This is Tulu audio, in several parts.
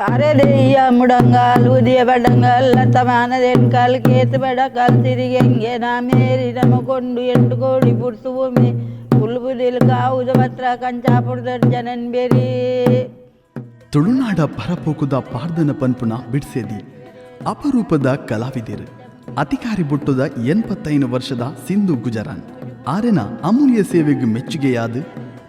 ಅರೆದೆಯ್ಯ ಮುಡಂಗಾಲ್ ಉದಿಯ ಬಡಂಗಾಲ್ ಲತಮಾನದೆನ್ಕಾಲ್ ಕೇತು ಬಡಕಾಲ್ ತಿರಿಗೆಂಗೆ ನಾಮೇರಿ ನಮಕೊಂಡು 8 ಕೋಡಿ ಪುರ್ತು ಭೂಮಿ ಕುಲ್ಬುದಿಲ್ ಕಾವುದ ಪತ್ರ ಕಂಚಾಪುರದ ಜನನ್ ಬೇರಿ. ತುಳುನಾಡ ಪರಪೋಕುದ ಪಾರ್ದನ ಪನ್ಪುನ ಬಿಡ್ಸೇದಿ ಅಪರೂಪದ ಕಲಾವಿದರು ಅಧಿಕಾರಿ ಬುಟ್ಟುದ 85 ವರ್ಷದ ಸಿಂಧು ಗುಜರಾನ್ ಆರೆನ ಅಮೂಲ್ಯ ಸೇವೆಗೆ ಮೆಚ್ಚುಗೆಯಾದ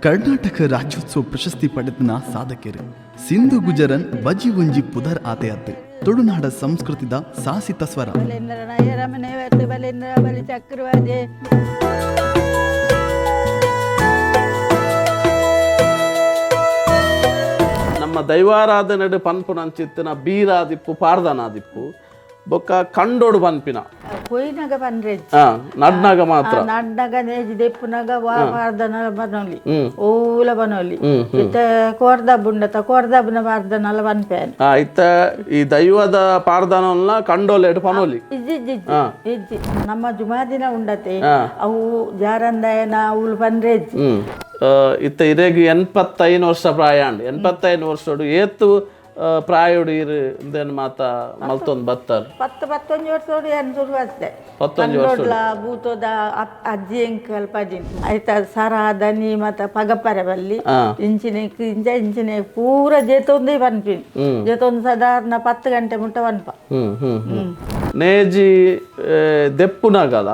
ಕರ್ನಾಟಕ ರಾಜ್ಯೋತ್ಸವ ಪ್ರಶಸ್ತಿ ಪಡೆದನ ಸಾಧಕರು ಸಿಂಧು ಗುಜರನ್ ಬಜಿ ಒಂಜಿ ಪುದರ್ ಆತೆಯತ್ತು ತುಳುನಾಡ ಸಂಸ್ಕೃತಿದ ಸಾಸಿತ ಸ್ವರ. ಬಲಿಂದ್ರ ಬಲಿ ಚಕ್ರವಾದಿ. ನಮ್ಮ ದೈವಾರಾಧನೆಡು ಪನ್ಪುನಂಚಿತ್ತಿನ ಬೀರಾದಿಪ್ಪು ಪಾರ್ದನಾದಿಪ್ಪು ಬೊಕ್ಕ ಕಂಡೋಡು ಪನ್ಪಿನ ಕೊಯ್ನಗ ಪನ್ರೆ ನಡ್ನಾಗ ಮಾತ್ರ ನಡ್ನಾಗ ನೇಜಿ ದೆಪ್ಪುನಾಗ ವಾ ಪಾರ್ದನಲ ಬನೋಲಿ ಓಲ ಬನೋಲಿ ಇತ್ತ ಕೋರ್ದಬ್ಬುಂಡತ ಕೋರ್ದಬ್ಬನ ಪಾರ್ದನಲ ಪನ್ಪೇನೆ. ಇತ್ತ ಈ ದೈವದ ಪಾರ್ದನಲ್ಲ ಕಂಡೋಲೆಡು ಪನೋಲಿ. ಇಜ್ಜಿ ಇಜ್ಜಿ ಇಜ್ಜಿ ನಮ್ಮ ಜುಮಾದಿನ ಉಂಡತೆ ಅವು ಜಾರಂದಾಯನ ಅವ್ಲು ಪನ್ರೆ ಇಜ್ಜಿ. ಇತ್ತ ಇರೆಗ್ 85 ವರ್ಷ ಪ್ರಾಯ ಅಂಡ್ 85 ವರ್ಷಡು ಏತು ಪ್ರಾಯೋಡು ಇರು ಇಂದೇನು ಮಾತ ಮಲ್ತೊಂದು ಬತ್ತಾರ? 10-11 ವರ್ಷೋಡು ಏನು ಶುರು ಅಷ್ಟೇ. 11 ವರ್ಷ. ಭೂತದ ಅಜ್ಜಿ ಎಂಕಲ್ ಪದಿನ ಆಯ್ತಾ ಸರ ದನಿ ಮತ್ತ ಪಗಪರೆ ಬಲ್ಲಿ ಇಂಚಿನ ಇಂಚ ಇಂಚಿನ ಪೂರ ಜೇತೊಂದೇ ಪನ್ಪಿನಿ ಜೇತೊಂದು ಸಾಧಾರಣ 10 ಗಂಟೆ ಮುಟ್ಟ ಪನ್ಪ. ನೇಜಿ ದೆಪ್ಪುನಗಲ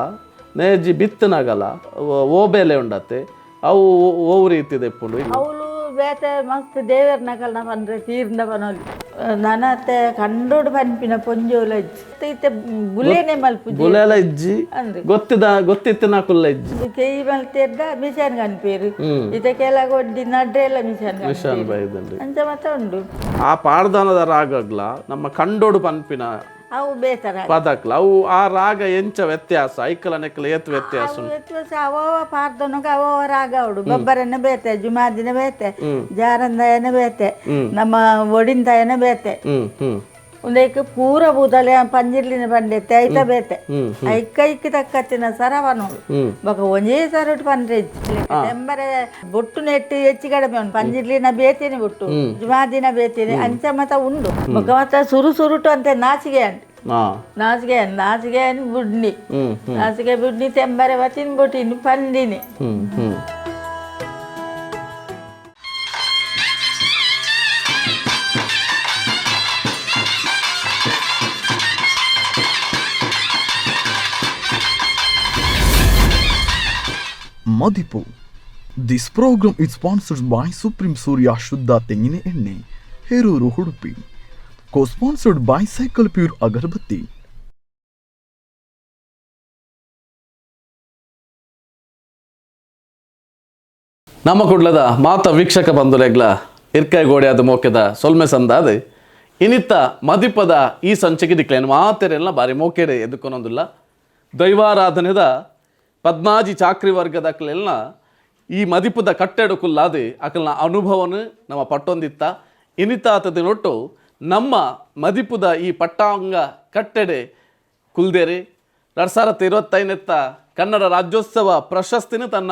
ನೇಜಿ ಬಿತ್ತನಗಲ ಓಬೇಲೆ ಉಂಡತೆ ಅವು ಓವು ರೀತಿ ದೆಪ್ಪುಂಡು? ಅವಳು ಬೇತೆ ಮಸ್ತ್ ದೇವರ ನಕಲ್ನ ಪನ್ರೆ ತೀರ್ನ ಪನೋಲಿ ನನತ್ತೆ ಕಂಡೋಡು ಪನ್ಪಿನ ಪೊಂಜೋಲ ಇತ್ತೆ ಬುಲೇನೆ ಮಲ್ಪು ಬುಲೆಲ ಇಜ್ಜಿ ಗೊತ್ತಿದ ಗೊತ್ತಿತ್ತಿನ ಕುಲ್ಲ ಇಜ್ಜಿ. ಕೆಯಿ ಮಲ್ತೆರ್ದ ಮಿಷನ್ ಕನ್ಪೇರು ಇತ್ತೆ ಕೆಲ ಕೊಡ್ಡಿ ನಡ್ರೆಲ್ಲ ಮಿಷನ್ ಮಿಷನ್ ಬೈದಂడి ಅಂಚ ಮತ್ತೆ ಉಂಡು. ಆ ಪಾರ್ದನದ ರಾಗಗ್ಲ ನಮ್ಮ ಕಂಡೋಡು ಪನ್ಪಿನ ಅವು ಬೇಸರ ಪದಕ್ಲ ಅವು ಆ ರಾಗ ಎಂಚ ವ್ಯತ್ಯಾಸ ಐಕಲ ನೆಕ್ಕಲ ಏತ್ ವ್ಯತ್ಯಾಸ? ವ್ಯತ್ಯಾಸ ಅವವ ಪಾರ್ದನಗ ಅವವ ರಾಗ ಉಡು ಬೊಬ್ಬರನ್ನ ಬೇತೆ ಜುಮಾದಿನ ಬೇತೆ ಜಾರಂದಾಯನ ಬೇತೆ ನಮ್ಮ ಒಡಿಂತಾಯನ ಬೇತೆ ಒಂದೇಕ್ ಪೂರ ಭೂತಲೆ ಪಂಜಿರ್ಲಿನ ಪಂಡೆತ್ತೆ ಐತ ಬೇತೆ ಐಕ್ಕ ಐಕ್ ತಕ್ಕತ್ತಿನ ಸರವನೋಡು ಬೊಕ ಒಂಜೇ ಸರಟ್ ಪಂಡ್ರೆ ಎಂಬರೆ ಬೊಟ್ಟು ನೆಟ್ಟು ಹೆಚ್ಚು ಕಡಿಮೆ ಉಂಟು ಪಂಜಿರ್ಲಿನ ಬೇತೇನೆ ಬೊಟ್ಟು ಜುಮಾದಿನ ಬೇತೇನೆ ಅಂಚ ಮತ ಉಂಡು ಬೊಕ ಮತ್ತ ಸುರು ಸುರುಟು ಅಂತ ನಾಚಿಗೆ ಅಂಟು ನಾಸಿಗೆ ನಾಸಿಗೆ ಬುಡ್ನಿ ನಾಸಿಗೆ ಬುಡ್ನಿ ತೆಂಬರೆ ಬತ್ತಿನ ಬೊಟ್ಟಿನಿ ಪಂದಿನಿ. Madipu. This program is sponsored by Supreme Surya Shuddha Tengine Enne, Heruru Udupi. Co-sponsored by Cycle Pure Agarbatti. ನಮ್ಮ ಕುಡ್ಲದ ಮಾತ ವೀಕ್ಷಕ ಬಂಧುಲೆಗ್ಲ ಇರ್ಕಾಯಿ ಗೋಡೆಯಾದ ಮೋಕೆದ ಸೊಲ್ಮೆ ಸಂದಾದ ಇನಿತ್ತ ಮದಿಪದ ಈ ಸಂಚಿಕೆ ದಿಕ್ಲೇನು ಮಾತೆರೆಲ್ಲ ಬಾರಿ ಮೋಕೆಡೆ ಎದುಕೊನೊಂದಿಲ್ಲ. ದೈವಾರಾಧನೆದ ಪದ್ಮಾಜಿ ಚಾಕ್ರಿ ವರ್ಗದ ಅಕ್ಲೆಲ್ಲ ಈ ಮದಿಪದ ಕಟ್ಟೆಡು ಕುಲ್ಲಾದೆ ಅಕಲ್ನ ಅನುಭವನು ನಮ್ಮ ಪಟ್ಟೊಂದಿತ್ತ ಇನಿತಾತದ ದಿನೊಟ್ಟು ನಮ್ಮ ಮದಿಪುದ ಈ ಪಟ್ಟಾಂಗ ಕಟ್ಟೆಡೆ ಕುಲ್ದೇರಿ 2025 ಕನ್ನಡ ರಾಜ್ಯೋತ್ಸವ ಪ್ರಶಸ್ತಿನ ತನ್ನ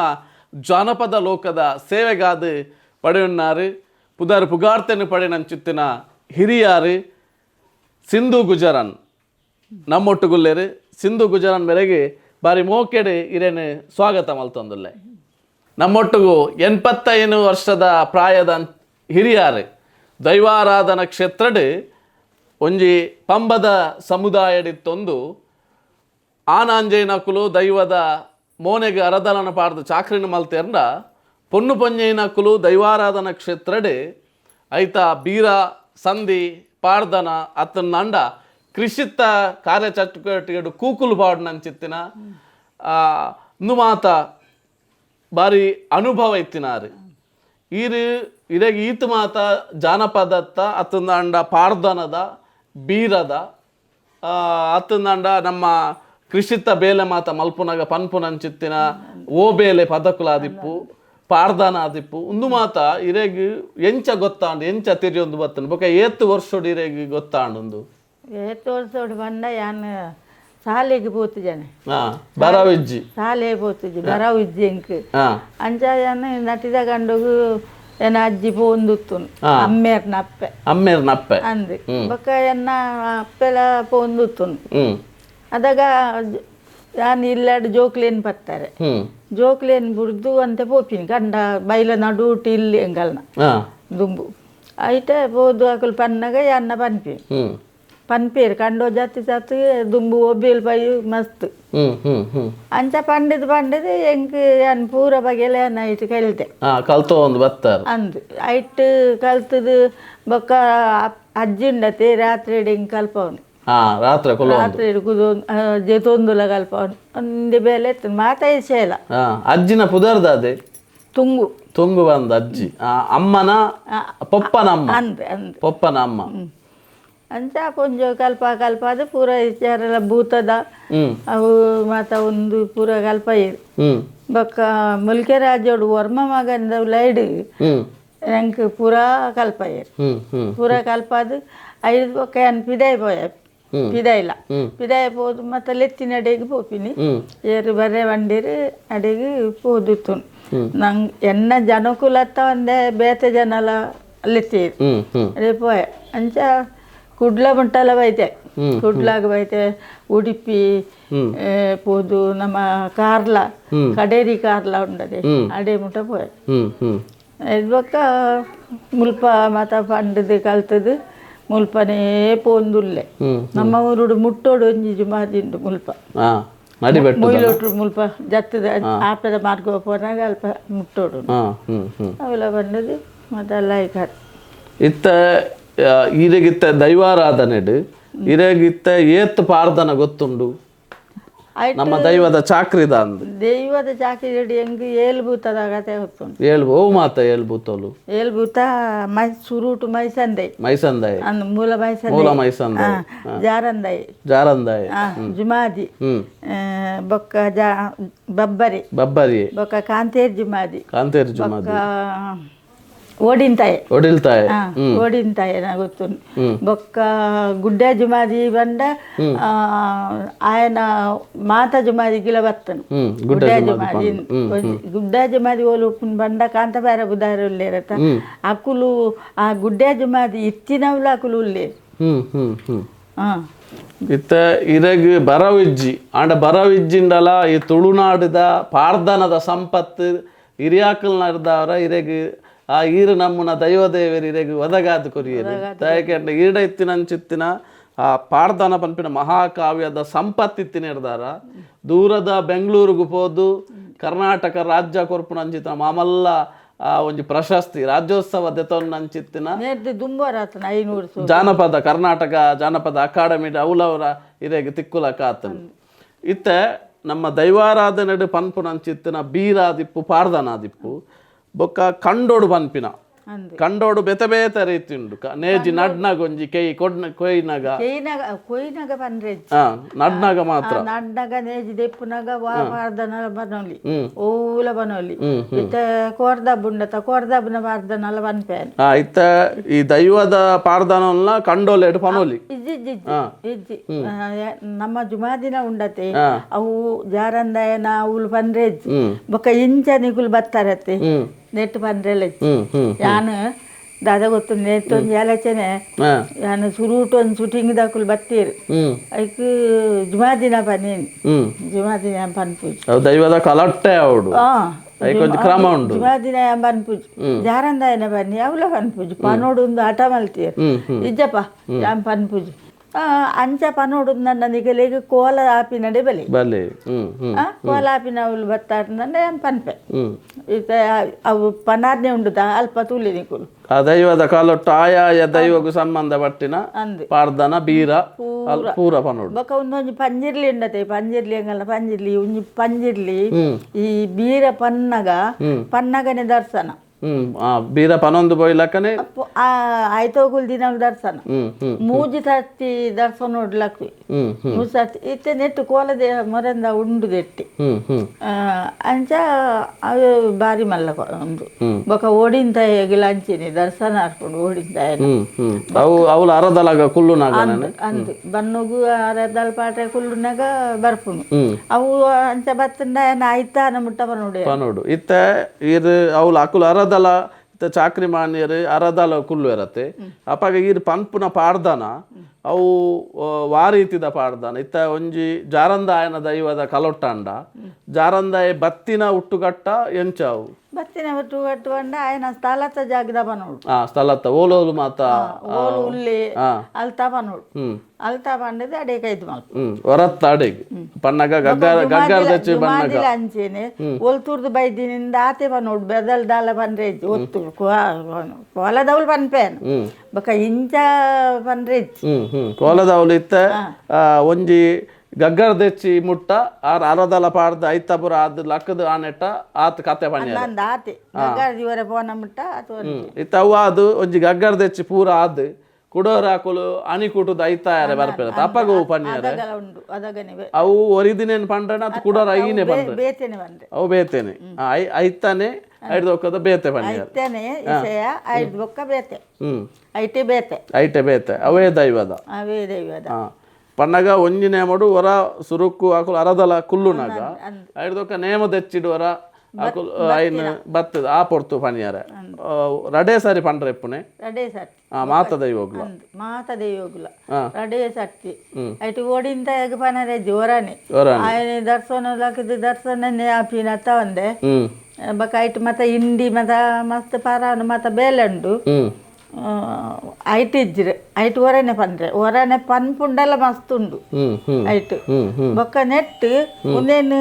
ಜಾನಪದ ಲೋಕದ ಸೇವೆಗಾದ ಪಡೆಯುನ್ನಾರು ಪುದಾರು ಪುಗಾರ್ತೆನು ಪಡೆನಂಚುತ್ತಿನ ಹಿರಿಯಾರು ಸಿಂಧು ಗುಜರನ್ ನಮ್ಮೊಟ್ಟುಗುಲ್ಲೇರು. ಸಿಂಧು ಗುಜರನ್ ಮೇರೆಗೆ ಬಾರಿ ಮೋಕೆಡೆ ಇರೇನು ಸ್ವಾಗತ ಮಲ್ತೊಂದುಲ್ಲೆ. ನಮ್ಮೊಟ್ಟಿಗೂ 85 ವರ್ಷದ ಪ್ರಾಯದ ಹಿರಿಯಾರು ದೈವಾರಾಧನಾ ಕ್ಷೇತ್ರಡ್ ಒಂಜಿ ಪಂಬದ ಸಮುದಾಯಡಿತ್ತೊಂದು ಆನಾಂಜೈನಕುಲು ದೈವದ ಮೋನೆಗೆ ಅರದಲನ ಪಾಡ್ದು ಚಾಕ್ರಿನ ಮಲ್ತೆರ್ನ ಪೊನ್ನು ಪೊಂಜೈನಕುಲು ದೈವಾರಾಧನಾ ಕ್ಷೇತ್ರಡ್ ಐತ ಬೀರ ಸಂಧಿ ಪಾಡ್ದನ ಅತ್ತಂಡ ಕೃಷಿತ್ತ ಕಾರ್ಯಚಟುವಟಿಕೆಡು ಕೂಕುಲು ಪಾಡ್ನಂಚಿತ್ತಿನ ಮಾತ ಬಾರಿ ಅನುಭವ ಇತ್ತಿನಾರು ಈರು ಇರೆಗ್ ಈತ ಮಾತ ಜಾನಪದತ್ತ ಅತ್ತಂದಾಂಡ ಪಾಡ್ದನದ ಬೀರದ ಅತ್ತಂದಾಂಡ ನಮ್ಮ ಕೃಷಿತ್ತ ಬೇಲೆ ಮಾತ ಮಲ್ಪುನಗ ಪನ್ಪುನಂಚಿತ್ತಿನ ಓ ಬೇಲೆ ಪದಕುಲಾದಿಪ್ಪು ಪಾಡ್ದನ ಆದಿಪ್ಪು ಉಂದು ಮಾತ ಇರೆಗ್ ಎಂಚ ಗೊತ್ತಾಂಡ್ ಎಂಚ ತಿರಿಯೊಂದು ಬತ್ತಂಡು ಬೊಕ ಏತ್ ವರ್ಷೊಡು ಇರೆಗ್ ಗೊತ್ತಾಂಡುಂದು? ಏತ್ ವರ್ಷೋಡು ಬಂಡ ಯಾನ್ ಶಾಲೆಗೆ ಪೋತು ಜನ. ಬರವಿಜ್ಜಿ. ಶಾಲೆ ಪೋತುಜಿ ಬರವಿಜ್ಜಿ ಎಂಕ್. ಅಂಚ ಯಾನ್ ನಟಿದ ಗಂಡುಗು ಎನ್ನ ಅಜ್ಜಿ ಪೋಂದುತ್ತುನು ಅಮ್ಮೇರ್ನ ಅಪ್ಪೆ ಅಮ್ಮೇರ್ನ ಅಪ್ಪೆ ಅಂದು ಬೊಕ್ಕ ಎನ್ನ ಅಪ್ಪೆಲ ಪೋಂದುತ್ತುನು. ಅದಾಗ ಯಾನ್ ಇಲ್ಲಾಡ್ ಜೋಕ್ಲೇನ್ ಪತ್ತಾರೆ. ಜೋಕ್ಲೇನ್ ಬುಡ್ದು ಅಂತ ಪೋಪಿನಿ ಕಂಡ ಬೈಲ ನಡುಟು ಇಲ್ಲಿ ಎಂಗಲ್ನ ದುಂಬು ಐತೆ ಪೋದು ಅಕುಲು ಪನ್ನಾಗ ಯಾನ್ನ ಪನ್ಪಿ ಪನ್ಪೇರು ಕಂಡೋ ಜಾತಿ ಜಾತಿ ದುಂಬು ಒಬ್ಬೇಲ್ ಪೈ ಮಸ್ತ್. ಅಂಚ ಪಂಡದು ಪಂಡದು ಎಂಕ್ ಯಾನ್ ಪೂರ ಬಗೆಲ ಯಾನ್ ಐಟ್ ಕಲಿತೆ. ಕಲ್ತೋ ಒಂದು ಬತ್ತಾರೆ ಅಂದು ಐಟ್ ಕಲ್ತದು ಬೊಕ್ಕ ಅಜ್ಜಿ ಉಂಡತೆ ರಾತ್ರಿ ಎಂಕ್ ಕಲ್ಪವನು. ರಾತ್ರಿ ರಾತ್ರಿ ಕುದೋ ಜೆತೊಂದುಲ ಕಲ್ಪವನು ಒಂದೇ ಬೇಲೆ ಇತ್ತು ಮಾತಾಯಿ ಶೇಲ. ಅಜ್ಜಿನ ಪುದರ್ದಾದೆ ತುಂಗು. ತುಂಗು ಬಂದ ಅಜ್ಜಿ ಅಮ್ಮನ ಪೊಪ್ಪನ ಅಮ್ಮ. ಅಂದ್ ಅಂದ್ ಪೊಪ್ಪನ ಅಮ್ಮ. ಅಂಚ ಪೊಂಜೊ ಕಲ್ಪ ಕಲ್ಪ ಅದು ಪೂರ ವಿಚಾರೆಲ್ಲ ಭೂತದ ಅವು ಮಾತ ಒಂದು ಪೂರ ಕಲ್ಪ ಬೊಕ್ಕ ಮುಲ್ಕೆ ರಾಜೋಡು ವರ್ಮ ಮಗಂದ ಲೈಡ್ ಎಂಕ್ ಪೂರಾ ಕಲ್ಪ ಪೂರ ಕಲ್ಪಾದು ಐದು ಬೊಕ್ಕ ಏನ್ ಪಿದಾಯಿ ಪೋಯ ಪಿದಾಯಿಲ ಪಿದಾಯಿ ಪೋದು ಮತ್ತೆ ಲೆತ್ತಿನ ಅಡೆಗೆ ಪೋಪಿನಿ ಏರು ಬರೆ ಬಂಡೀರು ಅಡೆಗೆ ಪೋದಿತ್ತು ನಂಗೆ ಎನ್ನ ಜನಕುಲತ್ತ ಒಂದೇ ಬೇತೆ ಜನಲ ಲೆತ್ತೀರು ಅಡೆ ಪೋಯ. ಅಂಚ ಕುಡ್ಲ ಮುಟ್ಟಲ ಬೈತೆ ಕುಡ್ಲಾಗ ಬೈತೆ ಉಡುಪಿ ಪೋದು ನಮ್ಮ ಕಾರ್ಲ ಕಡೇರಿ ಕಾರ್ಲ ಉಂಡದೆ ಅಡೆ ಮುಟ್ಟ ಪೋಯ. ಇದು ಬೊಕ್ಕ ಮುಲ್ಪ ಮಾತ ಪಂಡದು ಕಲ್ತದು ಮುಲ್ಪನೇ ಪೋಂದುಲ್ಲೆ. ನಮ್ಮ ಊರುಡು ಮುಟ್ಟೋಡು ಒಂಜಿ ಜುಮಾದಿಂಡು ಮುಲ್ಪ ಮೊಯ್ಲೋಟ್ರು ಮುಲ್ಪ ಜತ್ತದ ಆಪದ ಮಾರ್ಗ ಪೋನಾಗ ಅಲ್ಪ ಮುಟ್ಟೋಡು ಅವೆಲ್ಲ ಬಂದದು ಮತ್ತೆಲ್ಲ ಐಕಾರ್. ಇತ್ತ ಈರೆಗಿತ್ತ ದೈವಾರಾಧನೆಡು ಇರೆಗಿತ್ತ ಏತ್ ಪಾರ್ದನ ಗೊತ್ತುಂಡು ನಮ್ಮ ದೈವದ ಚಾಕ್ರಿದ ಅಂದು ದೈವದ ಚಾಕ್ರಿ ಹೆಂಗ್ ಏಳು ಭೂತದ ಕತೆ ಗೊತ್ತುಂಟು. ಏಳು ಓ ಮಾತ ಏಳು ಭೂತೋಲು ಏಳು ಭೂತ ಮೈ ಸುರುಟು ಮೈಸಂದೈ ಮೈಸಂದೈ ಅಂದ್ ಮೂಲ ಮೈಸಂದೈ ಮೂಲ ಮೈಸಂದೈ ಜಾರಂದೈ ಜಾರಂದೈ ಜುಮಾದಿ ಬೊಕ್ಕ ಜಾ ಬಬ್ಬರಿ ಬಬ್ಬರಿ ಬೊಕ್ಕ ಕಾಂತೇರ್ ಜುಮಾದಿ ಕಾಂತೇರ್ ಜುಮಾದಿ ಓಡಿಂತಾಯೆ ಒಡಿಲ್ತಾಯೆ ಓಡಿಂತಾಯೆ ಗೊತ್ತು. ಬೊಕ್ಕ ಗುಡ್ಡೆ ಜುಮಾದಿ ಬಂಡ ಆಯನ ಮಾತ ಜುಮಾದಿ ಗಿಲ ಬತ್ತನು ಗುಡ್ಡೆ ಜುಮಾದಿ ಗುಡ್ಡೆ ಜುಮಾದಿ ಓಲು ಉಪ್ಪುನ್ ಬಂಡ ಕಾಂತಬಾರ ಬುದಾರ ಉಲ್ಲೇರತ ಅಕುಲು ಆ ಗುಡ್ಡೆ ಜುಮಾದಿ ಇತ್ತಿನವ್ಲ ಅಕುಲು ಉಲ್ಲೇರು. ಇತ್ತ ಇರಗ್ ಬರವಿಜ್ಜಿ ಆಂಡ ಬರವಿಜ್ಜಿಂಡಲ ಈ ತುಳುನಾಡಿದ ಪಾರ್ದನದ ಸಂಪತ್ತು ಹಿರಿಯಾಕಲ್ ನಡ್ದವರ ಇರೆಗ್ ಆ ಈರು ನಮ್ಮನ ದೈವದೇವರು ಇರೆಗ್ ಒದಗಾದ ಕೊರಿಯರು ದಯಕೆಂಡ ಈಡ ಇತ್ತಿನಂಚಿತ್ತಿನ ಆ ಪಾರ್ದನ ಪನ್ಪಿನ ಮಹಾಕಾವ್ಯದ ಸಂಪತ್ತಿತ್ತಿನ ಹಿಡ್ದಾರ. ದೂರದ ಬೆಂಗಳೂರಿಗೆ ಪೋದು ಕರ್ನಾಟಕ ರಾಜ್ಯ ಕೊರ್ಪುನಂಚಿತ್ತಿನ ಮಾಮಲ್ಲ ಆ ಒಂಜಿ ಪ್ರಶಸ್ತಿ ರಾಜ್ಯೋತ್ಸವ ದೆತೊನ್ನಂಚಿತ್ತಿನ ಜಾನಪದ ಕರ್ನಾಟಕ ಜಾನಪದ ಅಕಾಡೆಮಿ ಅವಲವರ ಇರೆಗ್ ತಿಕ್ಕುಲಕ ಆತನು. ಇತ್ತೆ ನಮ್ಮ ದೈವಾರಾಧನೆಡು ಪನ್ಪುನಂಚಿತ್ತಿನ ಬೀರಾದಿಪ್ಪು ಪಾರ್ದನಾದಿಪ್ಪು ಬೊಕ್ಕ ಕಂಡೋಡು ಪನ್ಪಿನ ಕಂಡೋಡು ಬೇತೆ ಬೇತೆ ರೀತಿ ಉಂಡು ನೇಜಿ ನಡ್ನಾಗ ಒಂಜಿ ಕೈ ಕೊಡ್ನ ಕೊಯ್ನಾಗ ಕೊಯ್ನಾಗ ಪನ್ರೆ ನಡ್ನಾಗ ಮಾತ್ರ ನಡ್ನಾಗ ನೇಜಿ ದೆಪ್ಪುನಾಗ ವಾ ಪಾರ್ದನಲ ಬನೋಲಿ ಓಲ ಬನೋಲಿ ಇತ್ತ ಕೋರ್ದಬ್ಬುಂಡತ ಕೋರ್ದಬ್ಬನ ಪಾರ್ದನಲ ಪನ್ಪೆ. ಇತ್ತ ಈ ದೈವದ ಪಾರ್ದನಲ್ಲ ಕಂಡೋಲೆಡು ಪನೋಲಿ ಇಜ್ಜಿ ಇಜ್ಜಿ ಇಜ್ಜಿ ನಮ್ಮ ಜುಮಾದಿನ ಉಂಡತೆ ಅವು ಜಾರಂದಾಯನ ಅವ್ಲು ಪನ್ರೆ ಇಜ್ಜಿ ಬೊಕ್ಕ ಇಂಚ ನಿಕುಲು ಬತ್ತಾರತ್ತೆ ನೆಟ್ ಪನ್ರೆಲ್ಲ ಯಾನು ದಾದ ಗೊತ್ತು ನೆಟ್ ಒಂಜಿ ಆಲೋಚನೆ ಯಾನು ಸುರೂಟ್ ಒಂದು ಶೂಟಿಂಗ್ ದಾಕುಲು ಬತ್ತೀರು ಐಕ್ ಜುಮಾದಿನ ಪನ್ನೇನು ಜುಮಾದಿನ ಪನ್ಪುಜಿ ದೈವದ ಕಲಟ್ಟೆ ಅವಡು ಕ್ರಮ ಉಂಡು ಜುಮಾದಿನ ಪನ್ಪುಜಿ ಜಾರಂದಾಯನ ಬನ್ನಿ ಅವಲ ಪನ್ಪುಜಿ ಪನೋಡು ಒಂದು ಆಟ ಮಲ್ತೀರು ಇಜ್ಜಪ್ಪ ಯಾನ್ ಪನ್ಪುಜಿ ಅಂಚ ಪನೋಡು ನನ್ನ ನಿಗಲಿಗೆ ಕೋಲ ಆಪಿನಡೆ ಬಲೆ ಬಲೆ ಕೋಲ ಆಪಿನ ಅವಳು ಬತ್ತಾರ ಪನ್ಪೆ ಇತ್ತ ಅವು ಪನಾರ್ನೆ ಉಂಡುದ ಅಲ್ಪ ತೂಲಿ ನಿಕುಲು ಆ ದೈವದ ಕಾಲೊಟ್ಟು ಆಯಾಯ ದೈವಗೂ ಸಂಬಂಧ ಪಟ್ಟಿನ ಪಾರ್ದನ ಬೀರ ಪೂರ ಪನೋಡು. ಬೊಕ್ಕ ಒಂದೊಂಜಿ ಪಂಜಿರ್ಲಿ ಉಂಡತೆ ಪಂಜಿರ್ಲಿ ಹಂಗಲ್ಲ ಪಂಜಿರ್ಲಿ ಒಂಜಿ ಪಂಜಿರ್ಲಿ ಈ ಬೀರ ಪನ್ನಗ ಪನ್ನಗನೆ ದರ್ಶನ ಬೀರ ಪನೊಂದು ಪೋಯ್ಲಕ್ಕನೆ ಆಯ್ತೋಗುಲ್ ದಿನ ದರ್ಶನ ಮೂಜಿ ಸರ್ತಿ ದರ್ಶನ ನೋಡ್ಲಕ್ವಿ ಮೂಜಿ ಸರ್ತಿ ಇತ್ತೆ ನೆಟ್ಟು ಕೋಲದೆ ಮೊರಂದ ಉಂಡು ದೆಟ್ಟಿ ಅಂಚ ಅದು ಬಾರಿ ಮಲ್ಲ ಉಂಡು ಬೊಕ ಓಡಿಂತ ಹೇಗಿಲ್ಲ ಅಂಚಿನಿ ದರ್ಶನ ಹಾಕೊಂಡು ಓಡಿಂತ ಅವು ಅರದಲಾಗ ಕುಲ್ಲುನಾಗ ಅಂದು ಬನ್ನುಗು ಅರದಲ್ ಪಾಠ ಕುಲ್ಲುನಾಗ ಬರ್ಪುನು ಅವು ಅಂಚ ಬತ್ತಂಡ ಆಯ್ತಾ ಮುಟ್ಟ ಬನ್ನೋಡು ಪನೋಡು ಇತ್ತೆ ಇರು ಅವು ಅಕುಲು ಅರದಲ ಇತ್ತ ಚಾಕ್ರಿ ಮಾನ್ಯರು ಅರದಾಲ ಕುಲ್ಲು ಇರತ್ತೆ ಅಪಾಗ ಈರ್ ಪನ್ಪುನ ಪಾಡ್ದನ ಅವು ವಾರೀತಿದ ಪಾಡ್ದನ ಇತ್ತ ಒಂಜಿ ಜಾರಂದಾಯನ ದೈವದ ಕಲೊಟ್ಟಾಂಡ ಜಾರಂದಾಯ ಬತ್ತಿನ ಹುಟ್ಟುಗಟ್ಟ ಎಂಚಾವು ಬತ್ತಿನ ಹುಟ್ಟು ಕಟ್ಟುವಂಡ ಆಯನ ಸ್ಥಳತ ಜಾಗದ ಬನೋಡು ಆ ಸ್ಥಳತ್ತ ಓಲೋಲು ಮಾತ ಓಲು ಉಲ್ಲಿ ಆ. ಅಲ್ತಾ ಬನೋಡು ಅಲ್ತಾ ಬಂಡದ ಅಡೆ ಕೈದು ಮಲ್ಪ ಹೊರತ್ತ ಅಡೆಗ್ ಪನ್ನಗ ಗಗ್ಗಾರ ಗಗ್ಗಾರ ದಚ್ಚಿ ಬನ್ನಗ ಜುಮಾದಿಲ ಅಂಚೆನೆ ಒಲ್ತೂರ್ದು ಬೈದಿನಿಂದ ಆತೆ ಬನೋಡು ಬೆದಲ್ ದಾಲ ಬಂದ್ರೆ ಒತ್ತೂರು ಕೋಲದವ್ಲು ಪನ್ಪೇನು ಬೊಕ ಇಂಚ ಪನ್ರೆ ಹ್ಮ್ ಹ್ಮ್ ಕೋಲದವ್ಲು ಇತ್ತ ಒಂಜಿ ಗಗ್ಗರ ದೆಚ್ಚಿ ಮುಟ್ಟ ಆರ್ ಅರದಲ ಪಾಡ್ದ ಐತಪುರ ಆದ್ ಲಕ್ಕದ ಆನೆಟ್ಟ ಆತ್ ಕತೆ ಪಣ್ಯಾರ ನಂದು ಆತೆ ಗಗ್ಗಾರ ಇವರ ಪೋನ ಮುಟ್ಟ ಆತು ಇತ್ತ ಅವು ಅದು ಒಂಜಿ ಗಗ್ಗರ ದೆಚ್ಚಿ ಪೂರ ಆದ್ ಕುಡೋರ ಹಾಕುಲು ಅಣಿ ಕೂಟುದ ಐತಾಯರೆ ಬರ್ಪೆರ ತಪಗ ಪನ್ಯಾರೆ ಅದಗಲ ಉಂಡು ಅದಗನೆ ಅವು ಒರಿದಿನೇನು ಪಂಡ್ರನ ಅದು ಕುಡೋರ ಐನೆ ಪಂಡ್ರೆ ಬೇತೇನೆ ಬಂದ್ರೆ ಅವು ಬೇತೇನೆ ಐತಾನೆ ಐದು ಒಕ್ಕದ ಬೇತೆ ಪನ್ಯಾರ ಐತೇನೆ ಇಸೆಯ ಐದು ಬೊಕ್ಕ ಬೇತೆ ಹ್ಮ್ ಐಟಿ ಬೇತೆ ಐಟೆ ಬೇತೆ ಅವೇ ದೈವದ ಅವೇ ದೈವದ ಪನ್ನಗ ಒಂಜಿ ನೇಮಡು ಹೊರ ಸುರುಕ್ಕು ಆಕುಲು ಅರದಲ ಕುಲ್ಲುನಾಗ ಐಡ್ದೊಕ್ಕ ನೇಮ ದೆಚ್ಚಿಡು ಹೊರ ಆಕುಲು ಐನ್ ಬತ್ತದ ಆ ಪೊರ್ತು ಪನಿಯಾರೆ ರಡೆ ಸಾರಿ ಪಂಡ್ರೆ ಇಪ್ಪುನೆ ರಡೆ ಸರ್ತಿ ಆ ಮಾತ ದೈವಗ್ಲ ಅಂದ್ ಮಾತ ದೈವಗುಲ ರಡೆ ಸರ್ತಿ ಐಟಿ ಓಡಿಂತ ಎಗ್ ಪನರೆ ಜೋರಾನೆ ಜೋರಾನೆ. ಆಯನೆ ದರ್ಶನ ಲಕ್ಕದ ದರ್ಶನನೇ ಆಪಿನತ್ತ ಒಂದೆ ಹ್ಮ್ ಬೊಕ ಐಟ್ ಮತ್ತ ಇಂಡಿ ಮತ ಮಸ್ತ್ ಪರಾನು ಮತ ಬೇಲೆ ಉಂಡು ಹ್ಮ್ ಐಟ್ ಇಜ್ಜಿರ್ ಐಟ್ ಒರನೆ ಪಂಡ್ರೆ ಒರನೆ ಪನ್ಪುಂಡಲ ಮಸ್ತ್ ಉಂಡು ಹ್ಮ್ ಹ್ಮ್ ಐಟ್ ಹ್ಮ್ ಹ್ಮ್ ಬೊಕ್ಕ ನೆಟ್ ಉಂದೇನು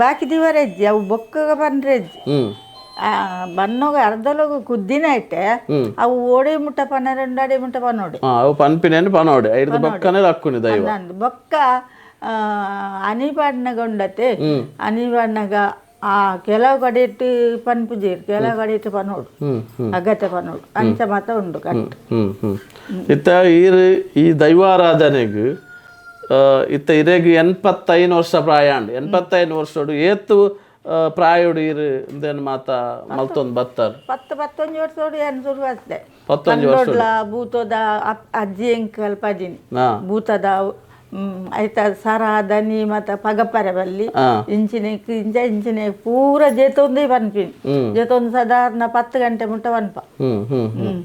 ಬಾಕಿ ದಿವರ ಇಜ್ಜಿ ಅವು ಬೊಕ್ಕಗ ಪಂಡ್ರೆ ಇಜ್ಜಿ ಹ್ಮ್ ಆ ಬನ್ನೋಗ ಅರ್ಧಲೋಗ ಕುದ್ದಿನ ಐಟೆ ಅವು ಓಡೆ ಮುಟ್ಟ ಪನ್ನ రెండు ಅಡೆ ಮುಟ್ಟ ಪನ್ನೋಡೆ ಅವು ಪನ್ಪಿನೇನು ಪನೋಡೆ ಐಡ್ದು ಬೊಕ್ಕನೆ ಲಕ್ಕುನಿ ದೈವ ಅಂದ್ ಬೊಕ್ಕ ಅನಿ ಪಾಡ್ನಗ ಉಂಡತೆ ಅನಿ ಪಾಡ್ನಗ ಆ ಕೆಲವು ಕಡೆ ಇಟ್ಟು ಪನ್ಪುಜೀರ್ ಕೆಲವು ಕಡೆ ಇಟ್ಟು ಪನೋಡು ಹ್ಮ್ ಹ್ಮ್ ಅಗತ್ಯ ಪನೋಡು ಅಂಚ ಮಾತ ಉಂಡು ಕಟ್ ಹ್ಮ್ ಹ್ಮ್ ಇತ್ತ ಈರ್ ಈ ದೈವಾರಾಧನೆಗ್ ಇತ್ತ ಇರೆಗ್ 85 ವರ್ಷ ಪ್ರಾಯ ಅಂಡ್ 85 ವರ್ಷಡು ಏತು ಪ್ರಾಯೋಡು ಈರ್ ಇಂದೇನು ಮಾತ ಮಲ್ತೊಂದು ಬತ್ತಾರ್ 10 11 ವರ್ಷೋಡು ಏನು ಶುರು ಆಗ್ತದೆ 11 ಕಂಡೋಡ್ಲ ಭೂತದ ಅಜ್ಜಿ ಎಂಕಲ್ ಪದಿನಿ ಭೂತದ ಐತ ಸರ ದನಿ ಮತ್ತ ಪಗಪರೆ ಬಲ್ಲಿ ಇಂಚಿನ ಇಂಚ ಇಂಚಿನ ಪೂರ ಜೇತೊಂದೇ ಪನ್ಪಿನಿ ಜೇತೊಂದು ಸಾಧಾರಣ 10 ಗಂಟೆ ಮುಟ್ಟ ಪನ್ಪ ಹ್ಮ್ ಹ್ಮ್ ಹ್ಮ್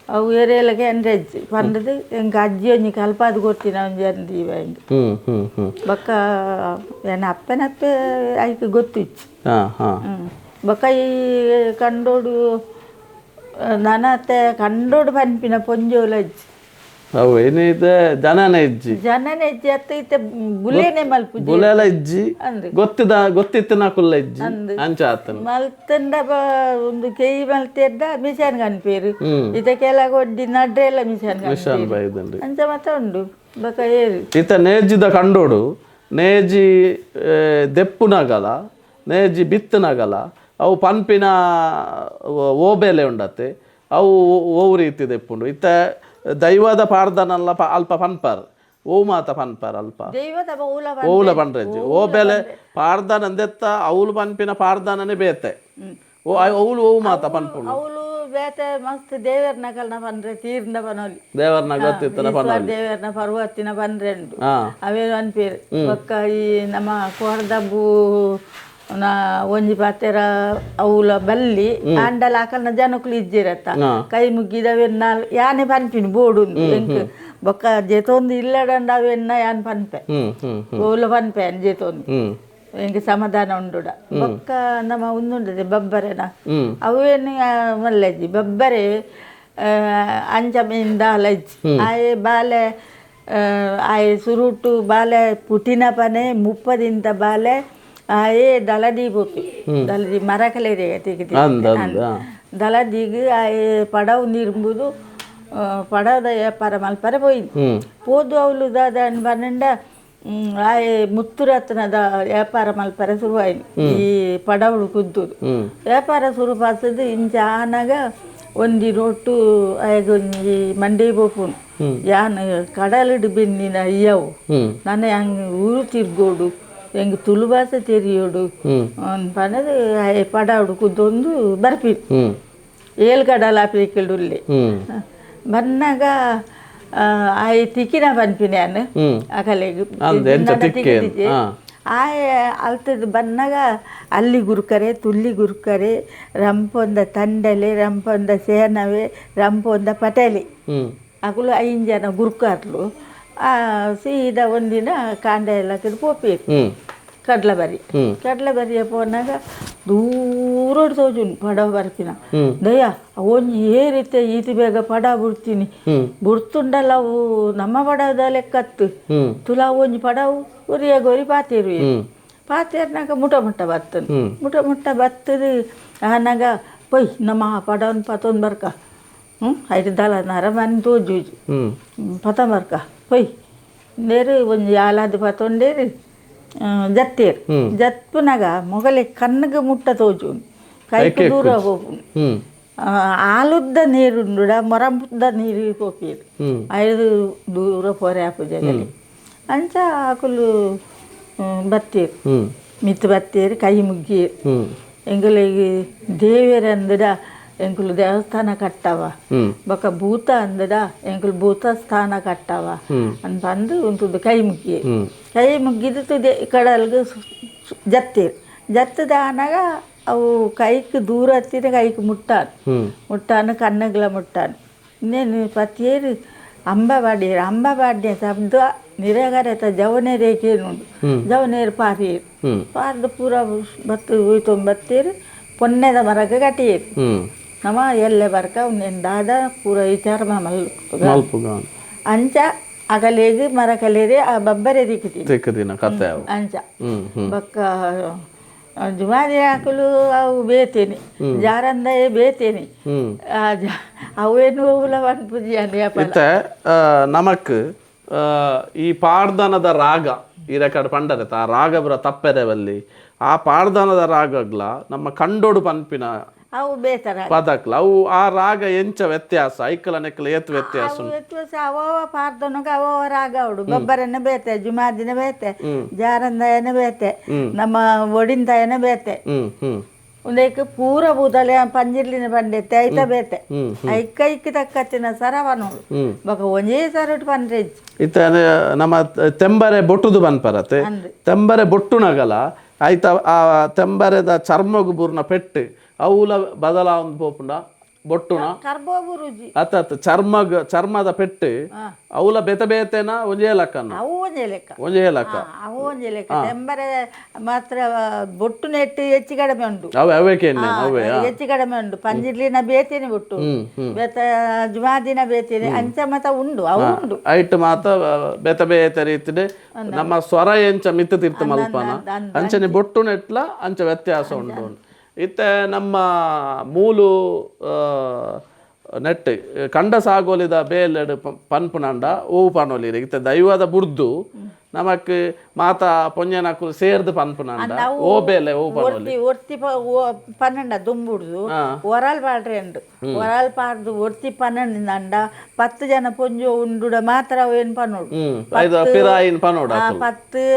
ಅವು ಏರಿಯಲಕ್ಕೆ ಎಂಡ್ರೆಜ್ಜಿ ಪಂಡದು ಎಂಕ ಅಜ್ಜಿ ಒಂಜಿ ಕಲ್ಪಾದು ಕೊಡ್ತೀನಿ ಒಂಜಿ ಅಂದೀವ ಎಂಕ್ ಹ್ಮ್ ಹ್ಮ್ ಹ್ಮ್ ಬೊಕ್ಕ ಎನ್ನ ಅಪ್ಪನಪ್ಪೆ ಐಕ್ ಗೊತ್ತಿತ್ತು ಹಾ ಹಾ ಬೊಕ್ಕ ಈ ಕಂಡೋಡು ನನತ್ತೆ ಕಂಡೋಡು ಪನ್ಪಿನ ಪೊಂಜೋಲ ಅಜ್ಜಿ ಅವು ಏನಿದೆ ಜನನ ಇಜ್ಜಿ ಜನನ ಇಜ್ಜಿ ಅತ್ತ ಇತ್ತೆ ಬುಲೇನೆ ಮಲ್ಪುಜಿ ಬುಲೆಲ ಇಜ್ಜಿ ಅಂದ್. ಗೊತ್ತಿದ ಗೊತ್ತಿತ್ತಿನ ಕುಲ್ಲ ಇಜ್ಜಿ ಅಂಚ ಆತನ ಮಲ್ತಂಡ ಒಂದು ಕೆಯಿ ಮಲ್ತೆದ್ದ ಮಿಷನ್ ಕನ್ಪೇರು ಇತ್ತ ಕೆಲ ಕೊಡ್ಡಿ ನಡ್ರೆಲ್ಲ ಮಿಷನ್ ಮಿಷನ್ ಬೈದಂడి ಅಂಚ ಮತ್ತ ಉಂಡು ಬೊಕ್ಕ ಏರು ಇತ್ತ ನೇಜಿದ ಕಂಡೋಡು ನೇಜಿ ದೆಪ್ಪುನಗಲ ನೇಜಿ ಬಿತ್ತನಗಲ ಅವು ಪನ್ಪಿನ ಓಬೇಲೆ ಉಂಡತ್ತೆ ಅವು ಓವು ರೀತಿ ದೆಪ್ಪುಂಡು ಇತ್ತ ದೈವದ ಪಾಡ್ದನಲ್ಲ ಅಲ್ಪ ಪನ್ಪರ್ ಓ ಮಾತ ಪನ್ಪರ್ ಅಲ್ಪ ದೈವದ ಓಲ ಓಲ ಪನ್ರೆಜ್ಜಿ ಓ ಬೆಲೆ ಪಾಡ್ದನಂದೆತ್ತ ಅವಳು ಪನ್ಪಿನ ಪಾಡ್ದನನೇ ಬೇತೆ ಓ ಅವಳು ಓ ಮಾತ ಪನ್ಪುಂಡು ಅವಳು ಬೇತೆ ಮಸ್ತ್ ದೇವರ್ನ ಕಲ್ನ ಪನ್ರೆ ತೀರ್ನ ಪನೋಲಿ ದೇವರ್ನ ಗೊತ್ತಿತ್ತನ ಪನ ದೇವರ್ನ ಪರ್ವತಿನ ಪನ್ರೆ ಉಂಡು ಹಾ ಅವೇನು ಅನ್ಪೇರು ಬೊಕ್ಕ ಈ ನಮ್ಮ ಕೋರ್ದಬ್ಬು ನಾ ಒಂಜಿ ಪಾತೆರ ಅವುಲ ಬಲ್ಲಿ ಆಂಡಲ ಆಕಲ್ನ ಜನಕುಲು ಇಜ್ಜಿರತ್ತ ಕೈ ಮುಗ್ಗಿದವೆನ್ನ ಯಾನೆ ಪನ್ಪಿನಿ ಬೋಡು ಎಂಕ್ ಬೊಕ್ಕ ಜೇತೊಂದು ಇಲ್ಲಡಂಡ ಅವೆನ್ನ ಯಾನ್ ಪನ್ಪೆ ಹ್ಮ್ ಹ್ಮ್ ಓಲ ಪನ್ಪೆ ಅನ್ ಜೇತೊಂದು ಹ್ಮ್ ಎಂಕ್ ಸಮಾಧಾನ ಉಂಡುಡ ಬೊಕ್ಕ ನಮ್ಮ ಉಂದುಂಡದೆ ಬಬ್ಬರೆನ ಹ್ಮ್ ಅವೇನು ಮಲ್ಲಜ್ಜಿ ಬಬ್ಬರೆ ಅಂಚ ಮೀನ್ ದಾಲಜ್ಜಿ ಆಯೆ ಬಾಲೆ ಆಯೆ ಸುರುಟು ಬಾಲೆ ಪುಟಿನ ಪನೆ ಮುಪ್ಪದಿಂತ ಬಾಲೆ ಆಯೆ ದಲದಿ ಪೋಪಿ ದಲದಿ ಮರಕಲೆ ತಿಗಿ ಅಂದ ಅಂದ ದಲದಿಗ್ ಆಯೆ ಪಡವು ನೀರ್ಂಬುದು ಪಡವದ ವ್ಯಾಪಾರ ಮಲ್ಪರೆ ಪೋಯಿನಿ ಹ್ಮ್ ಪೋದು ಅವಳು ದಾದ ಪನ್ನಂಡ ಆಯೆ ಮುತ್ತುರತ್ನದ ವ್ಯಾಪಾರ ಮಲ್ಪರೆ ಶುರುವಾಯಿನಿ ಈ ಪಡವಳು ಕುದ್ದುದು ಹ್ಮ್ ವ್ಯಾಪಾರ ಶುರು ಪಾಸದು ಇಂಚ ಆನಾಗ ಒಂಜಿ ರೊಟ್ಟು ಆಯಗ್ ಒಂಜಿ ಮಂಡಿ ಪೋಪುನು ಯಾನ್ ಕಡಲಿಡು ಬೆನ್ನಿನ ಇಯ್ಯವು ಹ್ಮ್ ನನ ಹಂಗ್ ಊರು ತಿರ್ಗೋಡು ಎಂಗ್ ತುಳು ಭಾಷೆ ತೆರಿಯೋಡು ಹ್ಮ್ ಪನದು ಆಯೆ ಪಡವಡು ಕುದ್ದೊಂದು ಬರ್ಪಿ ಹ್ಮ್ ಏಳು ಕಡಲ ಆಪಿಕಿಡುಲ್ಲೆ ಹ್ಮ್ ಬನ್ನಾಗ ಆಯೆ ತಿಕ್ಕಿನ ಪನ್ಪಿನ ಯಾನ್ ಹ್ಮ್ ಅಕಲೆಗ್ ಅಂದ್ ಎಂಚ ತಿಕ್ಕೆ ತಿಕ್ಕಿದಿಜೆ. ಆಯೆ ಅಲ್ತದ ಬನ್ನಗ ಅಲ್ಲಿ ಗುರುಕರೆ ತುಲ್ಲಿ ಗುರುಕರೆ ರಂಪೊಂದ ತಂಡಲೆ ರಂಪೊಂದ ಸೇನವೆ ರಂಪೊಂದ ಪಟೇಲಿ ಅಕುಲು 5 ಜನ ಗುರುಕಾರ್ಲು ಸೀದಾ ಒಂದಿನ ಕಾಂಡ ಎಲ್ಲ ಕಡೆ ಪೋಪೇರು ಕಡ್ಲೆಬರಿ ಕಡ್ಲೆಬರಿಯ ಪೋನಾಗ ದೂರೋಡು ತೋಜುಂಡು ಪಡವ ಬರ್ಪಿನ ದಯ ಒಂಜಿ ಏರಿತೆ ಈತಿ ಬೇಗ ಪಡ ಬಿಡ್ತೀನಿ ಬಿಡ್ತುಂಡಲ್ಲ ಅವು ನಮ್ಮ ಪಡವದ ಲೆಕ್ಕತ್ತು ತುಲಾ ಒಂಜಿ ಪಡವು ಒರಿಯ ಗೊರಿ ಪಾತೇರು ಪಾತೇರ್ನಾಗ ಮುಟ ಮುಟ್ಟ ಬತ್ತನು ಮುಟ ಮುಟ್ಟ ಬತ್ತದು ಆನಾಗ ಪೊಯ್ ನಮ್ಮ ಪಡವನ್ ಪತೊಂದು ಬರ್ಕ ಐದು ದಲ ನರಮನ್ ತೋಜುಜಿ ಪತ ಬರ್ಕ ಪೊಯ್ ನೇರು ಒಂಜಿ ಆಲಾದ ಪತೊಂಡೇರು ಜತ್ತೇರು ಜತ್ಪುನಗ ಮೊಗಲೆ ಕಣ್ಣಿಗೆ ಮುಟ್ಟ ತೋಜು ಕೈಗೆ ದೂರ ಹೋಪುಂಡು ಆಲುದ್ದ ನೀರುಂಡುಡ ಮೊರಂಬುದ್ದ ನೀರು ಪೋಪೀರು ಐದು ದೂರ ಪೋರೆ ಆಪು ಜಗಲಿ ಅಂಚ ಆಕುಲು ಬತ್ತೇರು ಮಿತ್ತು ಬತ್ತೇರು ಕೈ ಮುಗ್ಗೀರು ಎಂಗುಲಿಗೆ ದೇವೇರಂದಡ ಎಂಕುಲು ದೇವಸ್ಥಾನ ಕಟ್ಟವ ಬೊಕ ಭೂತ ಅಂದಡ ಎಂಕುಲು ಭೂತ ಸ್ಥಾನ ಕಟ್ಟವ ಅಂತ ಅಂದು ಉಂತುದು ಕೈ ಮುಗ್ಗಿ ಕೈ ಮುಗ್ಗಿದ್ದು ತುದೆ ಕಡಲ್ಗೆ ಜತ್ತೇರು ಜತ್ತದ ಆನಾಗ ಅವು ಕೈക്ക് ದೂರ ಹತ್ತಿರ ಕೈക്ക് ಮುಟ್ಟಾನು ಮುಟ್ಟಾನು ಕಣ್ಣುಗಳ ಮುಟ್ಟಾನು ಇನ್ನೇನು ಪತ್ತಿಯೇರು ಅಂಬಾವಾಡಿಯರು ಅಂಬಾವಾಡಿಯ ಶಬ್ದ ನಿರಗರೆತ ಜವನೇರೇಕೇನುಂಡು ಜವನೇರು ಪಾರಿಯರು ಪಾರ್ದು ಪೂರ ಬತ್ತು ಹೋಯ್ತೊಂಬತ್ತೇರು ಪೊನ್ನೆದ ಮರಕ್ಕೆ ಕಟ್ಟಿಯರು ನಮ್ಮ ಎಲ್ಲೆ ಬರ್ಕ ಉಂದೆನ್ ದಾದ ಪೂರ ವಿಚಾರ ಮಲ್ಪುಗ ಅಂಚ ಅಗಲೇಗ್ ಮರಕಲೇರಿ ಆ ಬಬ್ಬರೆ ದಿಕ್ಕಿನ ಕತೆ ಅಂಚ ಬೊಕ್ಕ ಜುಮಾದಿ ಹಾಕಲು ಅವು ಬೇತೇನೆ ಜಾರಂದಯೇ ಬೇತೇನೆ ಅವೇನು ಹೋಗುಲ ಪನ್ಪುಜಿ ಇತ್ತೆ ನಮಕ್ ಈ ಪಾಡ್ದನದ ರಾಗ ಈ ರೆಕಾರ್ಡ್ ಪಂಡರೆ ಆ ರಾಗ ಬರ ತಪ್ಪೆರೆ ಬಲ್ಲಿ ಆ ಪಾಡ್ದನದ ರಾಗಗ್ಲ ನಮ್ಮ ಕಂಡೋಡು ಪನ್ಪಿನ ಅವು ಬೇತರ ಪದಕ್ಲ ಅವು ಆ ರಾಗ ಎಂಚ ವ್ಯತ್ಯಾಸ ಐಕಲ ನೆಕ್ಕಲ ಏತ್ ವ್ಯತ್ಯಾಸ ವ್ಯತ್ಯಾಸ ಅವವ ಪಾಡ್ದನಗ ಅವವ ರಾಗ ಅವಡು ಬೊಬ್ಬರನ್ನ ಬೇತೆ ಜುಮಾದಿನ ಬೇತೆ ಜಾರಂದಯನ ಬೇತೆ ನಮ್ಮ ಒಡಿಂತಾಯನ ಬೇತೆ ಉಂದೈಕ್ ಪೂರ ಬೂದಲೆ ಪಂಜಿರ್ಲಿನ ಪಂಡೆತ್ತೆ ಐತ ಬೇತೆ ಐಕ್ಕ ಐಕ್ ತಕ್ಕತ್ತಿನ ಸರವ ನೋಡು ಬೊಕ ಒಂಜೇ ಸರಟ್ ಪಂಡ್ರೆ ಇತ್ತೆ ನಮ್ಮ ತೆಂಬರೆ ಬೊಟ್ಟುದು ಪನ್ಪರತೆ ತೆಂಬರೆ ಬೊಟ್ಟುನಗಲ ಐತ ಆ ತೆಂಬರೆದ ಚರ್ಮಗು ಬೂರ್ನ ಪೆಟ್ಟು ಅವುಲ ಬದಲಾವೊಂದು ಪೋಪುಂಡ ಬೊಟ್ಟುನ ಕರ್ಬೋಬು ರುಜಿ ಅತ್ತ ಅತ್ತ ಚರ್ಮಗ್ ಚರ್ಮದ ಪೆಟ್ಟು ಅವುಲ ಬೇತೆ ಬೇತೆನ ಒಂಜೇ ಲೆಕ್ಕನ ಅವು ಒಂಜೇ ಲೆಕ್ಕ ಒಂಜೇ ಲೆಕ್ಕ ಅವು ಒಂಜೇ ಲೆಕ್ಕ ತೆಂಬರೆ ಮಾತ್ರ ಬೊಟ್ಟು ನೆಟ್ಟು ಹೆಚ್ಚು ಕಡಿಮೆ ಉಂಟು ಅವೆ ಅವೇಕೆ ಅವೇ ಹೆಚ್ಚು ಕಡಿಮೆ ಉಂಟು ಪಂಜಿರ್ಲಿನ ಬೇತೇನೆ ಬೊಟ್ಟು ಬೇತ ಜುಮಾದಿನ ಬೇತೇನೆ ಅಂಚ ಮತ ಉಂಡು ಅವು ಉಂಡು ಐಟ್ ಮಾತ ಬೇತೆ ಬೇತೆ ರೀತಿಡೆ ನಮ್ಮ ಸ್ವರ ಎಂಚ ಮಿತ್ತು ತೀರ್ಥ ಮಲ್ಪನ ಅಂಚನೆ ಬೊಟ್ಟು ನೆಟ್ಲ ಅಂಚ ವ್ಯತ್ಯಾಸ ಉಂಟು ಇತ್ತೆ ನಮ್ಮ ಮೂಲು ನೆಟ್ ಕಂಡ ಸಾಗೋಲಿದ ಬೇಲೆಡ್ ಪನ್ಪುನಂಡ ಓವು ಪನೊಲಿ ಇತ್ತೆ ದೈವದ ಬುರ್ದು ನಮಕ್ ಮಾತಾ ಪೊಂಜನಕುಲು ಸೇರ್ದು ಪನ್ಪುನಂಡ ಓ ಬೇಲೆ ಓ ಪನೊಲಿ ಒರ್ತಿ ಪನ್ನಂಡ ದುಂಬುಡ್ದು ಒರಾಲ್ ಪಾಡ್ರೆ ಉಂಡು ಒರಾಲ್ ಪಾಡ್ದು ಒರ್ತಿ ಪನ್ನಂಡ 10 ಜನ ಪೊಂಜೋ ಉಂಡುಡ ಮಾತ್ರ ಅವೇನು ಪನೋಡು ಪಿರಾಯಿನ್ ಪನೋಡ 10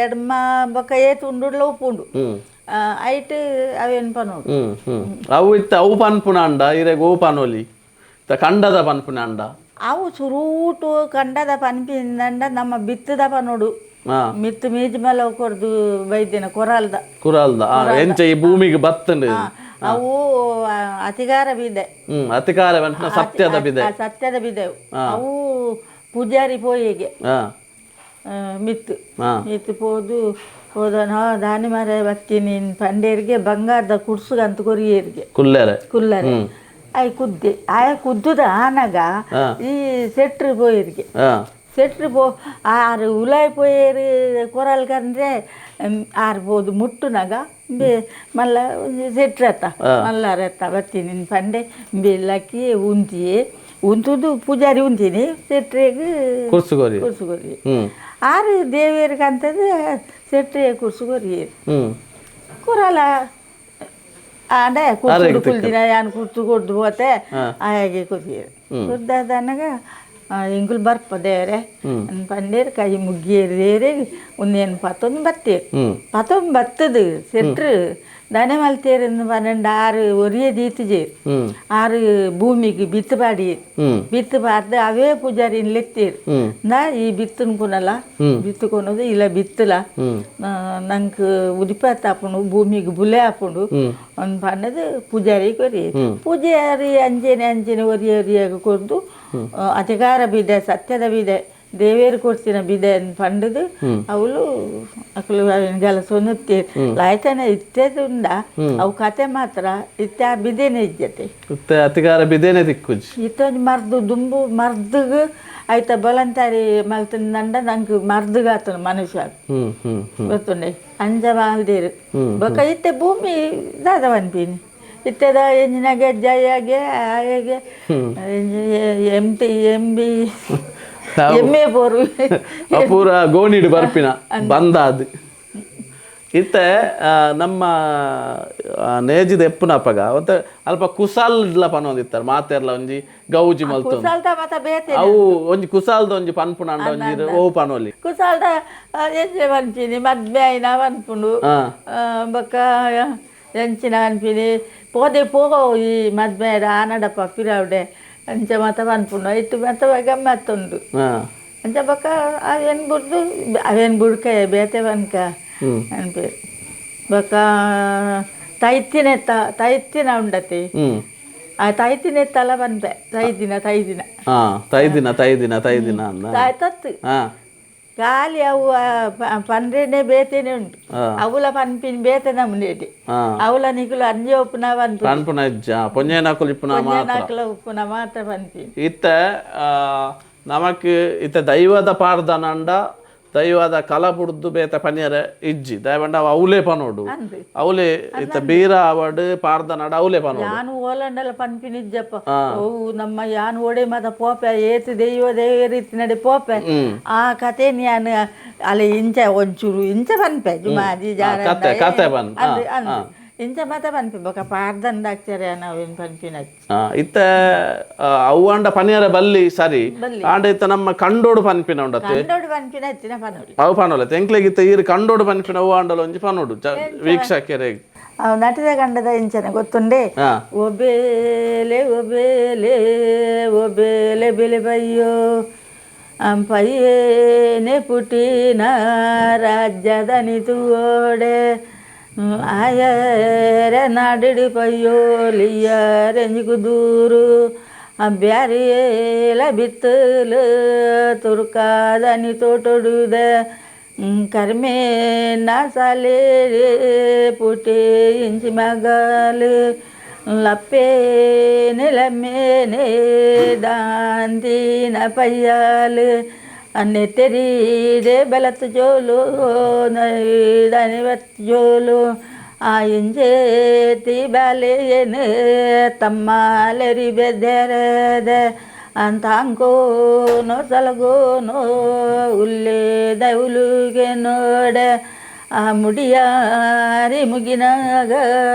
ಎಡ್ಮ ಬೊಕ ಏತ್ ಉಂಡುಡ್ಲ ಉಪ್ಪುಂಡು ಐಟ್ ಅವೇನು ಪನೋಡು ಅವು ಇತ್ತೆ ಅವು ಪನ್ಪುನಂಡ ಇರೆಗ್ ಓ ಪನೊಲಿ ಕಂಡದ ಪನ್ಪುನಂಡ ಅವು ಸುರೂಟು ಕಂಡದ ಪನ್ಪಿಂದಂಡ ನಮ್ಮ ಬಿತ್ತದ ಪನೋಡು ಮಿತ್ತು ಮೀಜ್ ಮೇಲೆ ಕೊರ್ದು ಬೈದಿನ ಕೊರಾಲ್ದ ಕುರಾಲ್ದ ಎಂಚ ಈ ಭೂಮಿಗೆ ಬತ್ತಂಡು ಅವು ಅತಿಕಾರ ಬಿದೆ ಅತಿಕಾರ ಸತ್ಯದ ಬಿದೆ ಸತ್ಯದ ಬಿದೆ ಅವು ಪೂಜಾರಿ ಪೋಯಿಗೆ ಮಿತ್ತು ಮಿತ್ತು ಪೋದು ಹೋದನ ದಾನಿ ಮರ ಬತ್ತೀನಿ ಪಂಡೇರಿಗೆ ಬಂಗಾರದ ಕುಡ್ಸುಗಂತ ಕೊರಿಯೇರಿಗೆ ಕುಲ್ಲರೆ ಕುಲ್ಲರೆ ಆಯ್ ಕುದ್ದೆ ಆಯ್ ಕುದ್ದುದ ಆನಗ ಈ ಸೆಟ್ರು ಪೋಯಿರಿಗೆ ಸೆಟ್ರು ಪೋ ಆರು ಉಲಾಯ್ ಪೋಯೇರು ಕೊರಲ್ ಕಂದ್ರೆ ಆರು ಪೋದು ಮುಟ್ಟುನಗ ಬೆ ಮಲ್ಲ ಸೆಟ್ರು ಅತ್ತ ಮಲ್ಲಾರ ಅತ್ತ ಬತ್ತೀನಿ ಪಂಡೆ ಬೆಲ್ಲಕ್ಕಿ ಉಂತಿಯೇ ಉಂತುದು ಪೂಜಾರಿ ಉಂತೀನಿ ಸೆಟ್ರಿಗೆ ಕುರ್ಸುಗೋರಿ ಕುರ್ಸುಗೋರಿ ಆರು ದೇವಿಯರ್ಗಂತದ್ದು ಸೆಟ್ರಿಗೆ ಕುರ್ಸುಗೋರಿ ಕೊರಲ ಆಂಡ ಕುರ್ಸು ಕುಲ್ದಿನ ಯಾನ್ ಕುರ್ಸು ಕೊಡ್ದು ಹೋತೆ ಆಯಾಗೆ ಕೊರಿಯರು ಕುದ್ದಾದನಗ ಎಂಕುಲು ಬರ್ಪ ದೇವರೆ ಪಂಡೇರು ಕೈ ಮುಗ್ಗಿಯೇರು ದೇರೆ ಒಂದೇನು ಪತ್ತೊಂದು ಬತ್ತೇರು ಪತ್ತೊಂದು ಬತ್ತದು ಸೆಟ್ರು ದನೆ ಮಲ್ತೇರು 12 6 ಒರಿಯೇ ದೀತುಜೇರು 6 ಭೂಮಿಗೆ ಬಿತ್ತು ಪಾಡಿ ಬಿತ್ತು ಪಾಡ್ದು ಅವೇ ಪೂಜಾರಿನ ಲೆತ್ತೇರು ನಾ ಈ ಬಿತ್ತುನ್ ಕೊನಲ ಬಿತ್ತು ಕೊನೋದು ಇಲ್ಲ ಬಿತ್ತಲ ನಂಗೆ ಉದಿಪಾತ ಆಪುಂಡು ಭೂಮಿಗೆ ಬುಲೆ ಆಪುಂಡು ಒಂದು ಪನ್ನದು ಪೂಜಾರಿ ಕೊರಿ ಪೂಜಾರಿ ಅಂಜನೆ ಅಂಜನೆ ಒರಿಯ ಒರಿಯಾಗ ಕೊರ್ದು ಅಧಿಕಾರ ಬಿದೆ ಸತ್ಯದ ಬಿದೆ ದೇವೇರು ಕೊಡ್ತಿನ ಬಿದೆ ಪಂಡದು ಅವಳು ಅಕಲು ಗಲಸೊನ್ನುತ್ತೇರು ಲಾಯ್ತನ ಇತ್ತೇದುಂಡ ಅವು ಕತೆ ಮಾತ್ರ ಇತ್ತೆ ಆ ಬಿದೆನೆ ಇಜ್ಜತೆ ಇತ್ತೆ ಅತಿಕಾರ ಬಿದೇನೆ ತಿಕ್ಕುಜಿ ಇತ್ತೊಂಜಿ ಮರ್ದು ದುಂಬು ಮರ್ದುಗು ಐತ ಬಲಂತಾರಿ ಮಲ್ತಿಂದಂಡ ನಂಗೆ ಮರ್ದುಗಾತನು ಮನುಷ್ಯ ಗೊತ್ತುಂಡೆ ಅಂಜ ಮಾಲ್ದೇರು ಬೊಕ ಇತ್ತೆ ಭೂಮಿ ದಾದ ಪನ್ಪಿನಿ ಇತ್ತೆದ ಎಂಜಿನಾಗೆ ಜಯಗೆ ಆಯಗೆ M T M B MA ಪೋರು ಅಪೂರ ಗೋಣಿಡು ಬರ್ಪಿನ ಬಂದಾದ್ ಇತ್ತೆ ನಮ್ಮ ನೇಜಿದ ಎಪ್ಪುನ ಅಪಗ ಒಂತೆ ಅಲ್ಪ ಕುಸಾಲ್ಡ್ಲ ಪನೊಂದಿತ್ತಾರೆ ಮಾತೆರ್ಲ ಒಂಜಿ ಗೌಜಿ ಮಲ್ತೊಂದು ಕುಸಾಲ್ದ ಮತ ಬೇತೆ ಅವು ಒಂಜಿ ಕುಸಾಲ್ದ ಒಂಜಿ ಪನ್ಪುನ ಅಂಡ ಒಂಜಿ ಓ ಪನೊಲಿ ಕುಸಾಲ್ದ ಎಂಚೆ ಪನ್ಪಿನಿ ಮದ್ಮೆ ಆಯಿನ ಪನ್ಪುಂಡು ಬೊಕ್ಕ ಎಂಚಿನ ಪನ್ಪಿನಿ ಪೋದೆ ಪೋ ಈ ಮದ್ಮೆ ಆನಡಪ್ಪ ಪಿರಾವ್ಡೆ ಅಂಚ ಮತ ಪನ್ಪುಂಡು ಇಟ್ಟು ಮತ ಗಮ್ಮತ್ತುಂಡು ಅಂಚ ಬೊಕ್ಕ ಅವೇನು ಬುಡ್ದು ಅವೇನು ಬುಡ್ಕ ಬೇತೆ ಪನ್ಕ ಅನ್ಪೇರು ಬೊಕ್ಕ ತೈತಿನ ತೈತಿನ ಉಂಡತಿ ಆ ತೈತಿನ ತಲ ಪನ್ಪೆ ತೈದಿನ ತೈದಿನ ತೈದಿನ ತೈದಿನ ತೈದಿನ ತತ್ತು ಖಾಲಿ ಅವು ಪನ್ರೇನೆ ಬೇತೇನೆ ಉಂಟು ಅವುಲ ಪನ್ಪಿನ ಬೇತೆ ನಮ್ಮನೇಟಿ ಅವುಲ ನಿಕುಲು ಅಂಜೆ ಉಪ್ಪುನ ಪನ್ಪು ಪನ್ಪುನ ಇಜ್ಜ ಪೊಂಜೇನಾಕುಲು ಇಪ್ಪುನ ಮಾತ್ರ ಉಪ್ಪುನ ಮಾತ್ರ ಪನ್ಪಿನ ಇತ್ತೆ ನಮಕ್ ಇತ್ತೆ ದೈವದ ಪಾಡ್ದನಂಡ ದೈವದ ಕಲ ಬುಡ್ದು ಬೇತೆ ಪನಿಯರ ಇಜ್ಜಿ ದಯವಂಡ ಅವಲೇ ಪನೋಡು ಅವಲೇ ಇತ್ತ ಬೀರ ಅವಡು ಪಾಡ್ದನಡ ಅವಲೇ ಪನೋಡು ಯಾನು ಓಲಂಡಲ ಪನ್ಪಿನ ಇಜ್ಜಪ್ಪ ಓ ನಮ್ಮ ಯಾನು ಓಡೆ ಮಾತ ಪೋಪೆ ಏತು ದೈವ ದೈವ ರೀತಿ ನಡೆ ಪೋಪೆ ಆ ಕತೆ ಯಾನು ಅಲ್ಲಿ ಇಂಚ ಒಂಚೂರು ಇಂಚ ಪನ್ಪೆ ಜುಮಾಜಿ ಜಾರ ಕತೆ ಪನ್ ಇಂಚ ಮಾತ ಪನ್ಪೆ ಬೊಕ ಪಾಡ್ದಂಡ ಅಕ್ಷರ ನಾವೇನು ಪನ್ಪಿನ ಇತ್ತೆ ಅವ್ವಾಂಡ ಪನಿಯರ ಬಲ್ಲಿ ಸರಿ ಆಂಡ ಇತ್ತ ನಮ್ಮ ಕಂಡೋಡು ಪನ್ಪಿನ ಉಂಡತ್ತೆ ಕಂಡೋಡು ಪನ್ಪಿನ ಇತ್ತಿನ ಪನೋಡು ಅವು ಪನೋಲೆ ತೆಂಕ್ಲೆಗ್ ಇತ್ತ ಈರು ಕಂಡೋಡು ಪನ್ಪಿನ ಅವ್ವಾಂಡಲ ಒಂಜಿ ಪನೋಡು ವೀಕ್ಷಕರಿಗೆ ನಟಿದ ಕಂಡದ ಇಂಚನೆ ಗೊತ್ತುಂಡೆ ಒಬೇಲೆ ಒಬೇಲೆ ಒಬೇಲೆ ಬೆಲೆ ಬಯ್ಯೋ ಪಯ್ಯೇನೆ ಪುಟಿನ ರಾಜ್ಯದ ನಿತುವೋಡೆ ಆಯರೆ ನಾಡಿಡಿ ಪಯ್ಯೋಲಿಯರೆಂಜಿಕು ದೂರು ಬ್ಯಾರಿಯೇಲ ಬಿತ್ತಲು ತುರ್ಕಾದನಿ ತೋಟೊಡುದೆ ಕರ್ಮೇನ ಸಾಲೇರೆ ಪುಟಿ ಇಂಚಿ ಮಗಲು ಲಪ್ಪೇನೆ ಲಮ್ಮೇನೆ ದಾಂತಿನ ಪಯ್ಯಾಲು ಅನ್ನೆ ತೆರೀದೆ ಬೆಲತ್ತು ಜೋಲು ದನಿವತ್ತು ಜೋಲು ಆ ಇಂಜೇತಿ ಬಾಲೆಯೇನು ತಮ್ಮಾಲೆರಿ ಬೆದೆರೆದೆ ಅಂತಾಂಕೋನೋ ಸಲಗೋನೋ ಉಲ್ಲೇ ದೌಲುಗೆ ನೋಡೆ ಆ ಮುಡಿಯಾರಿ ಮುಗಿನಾಗ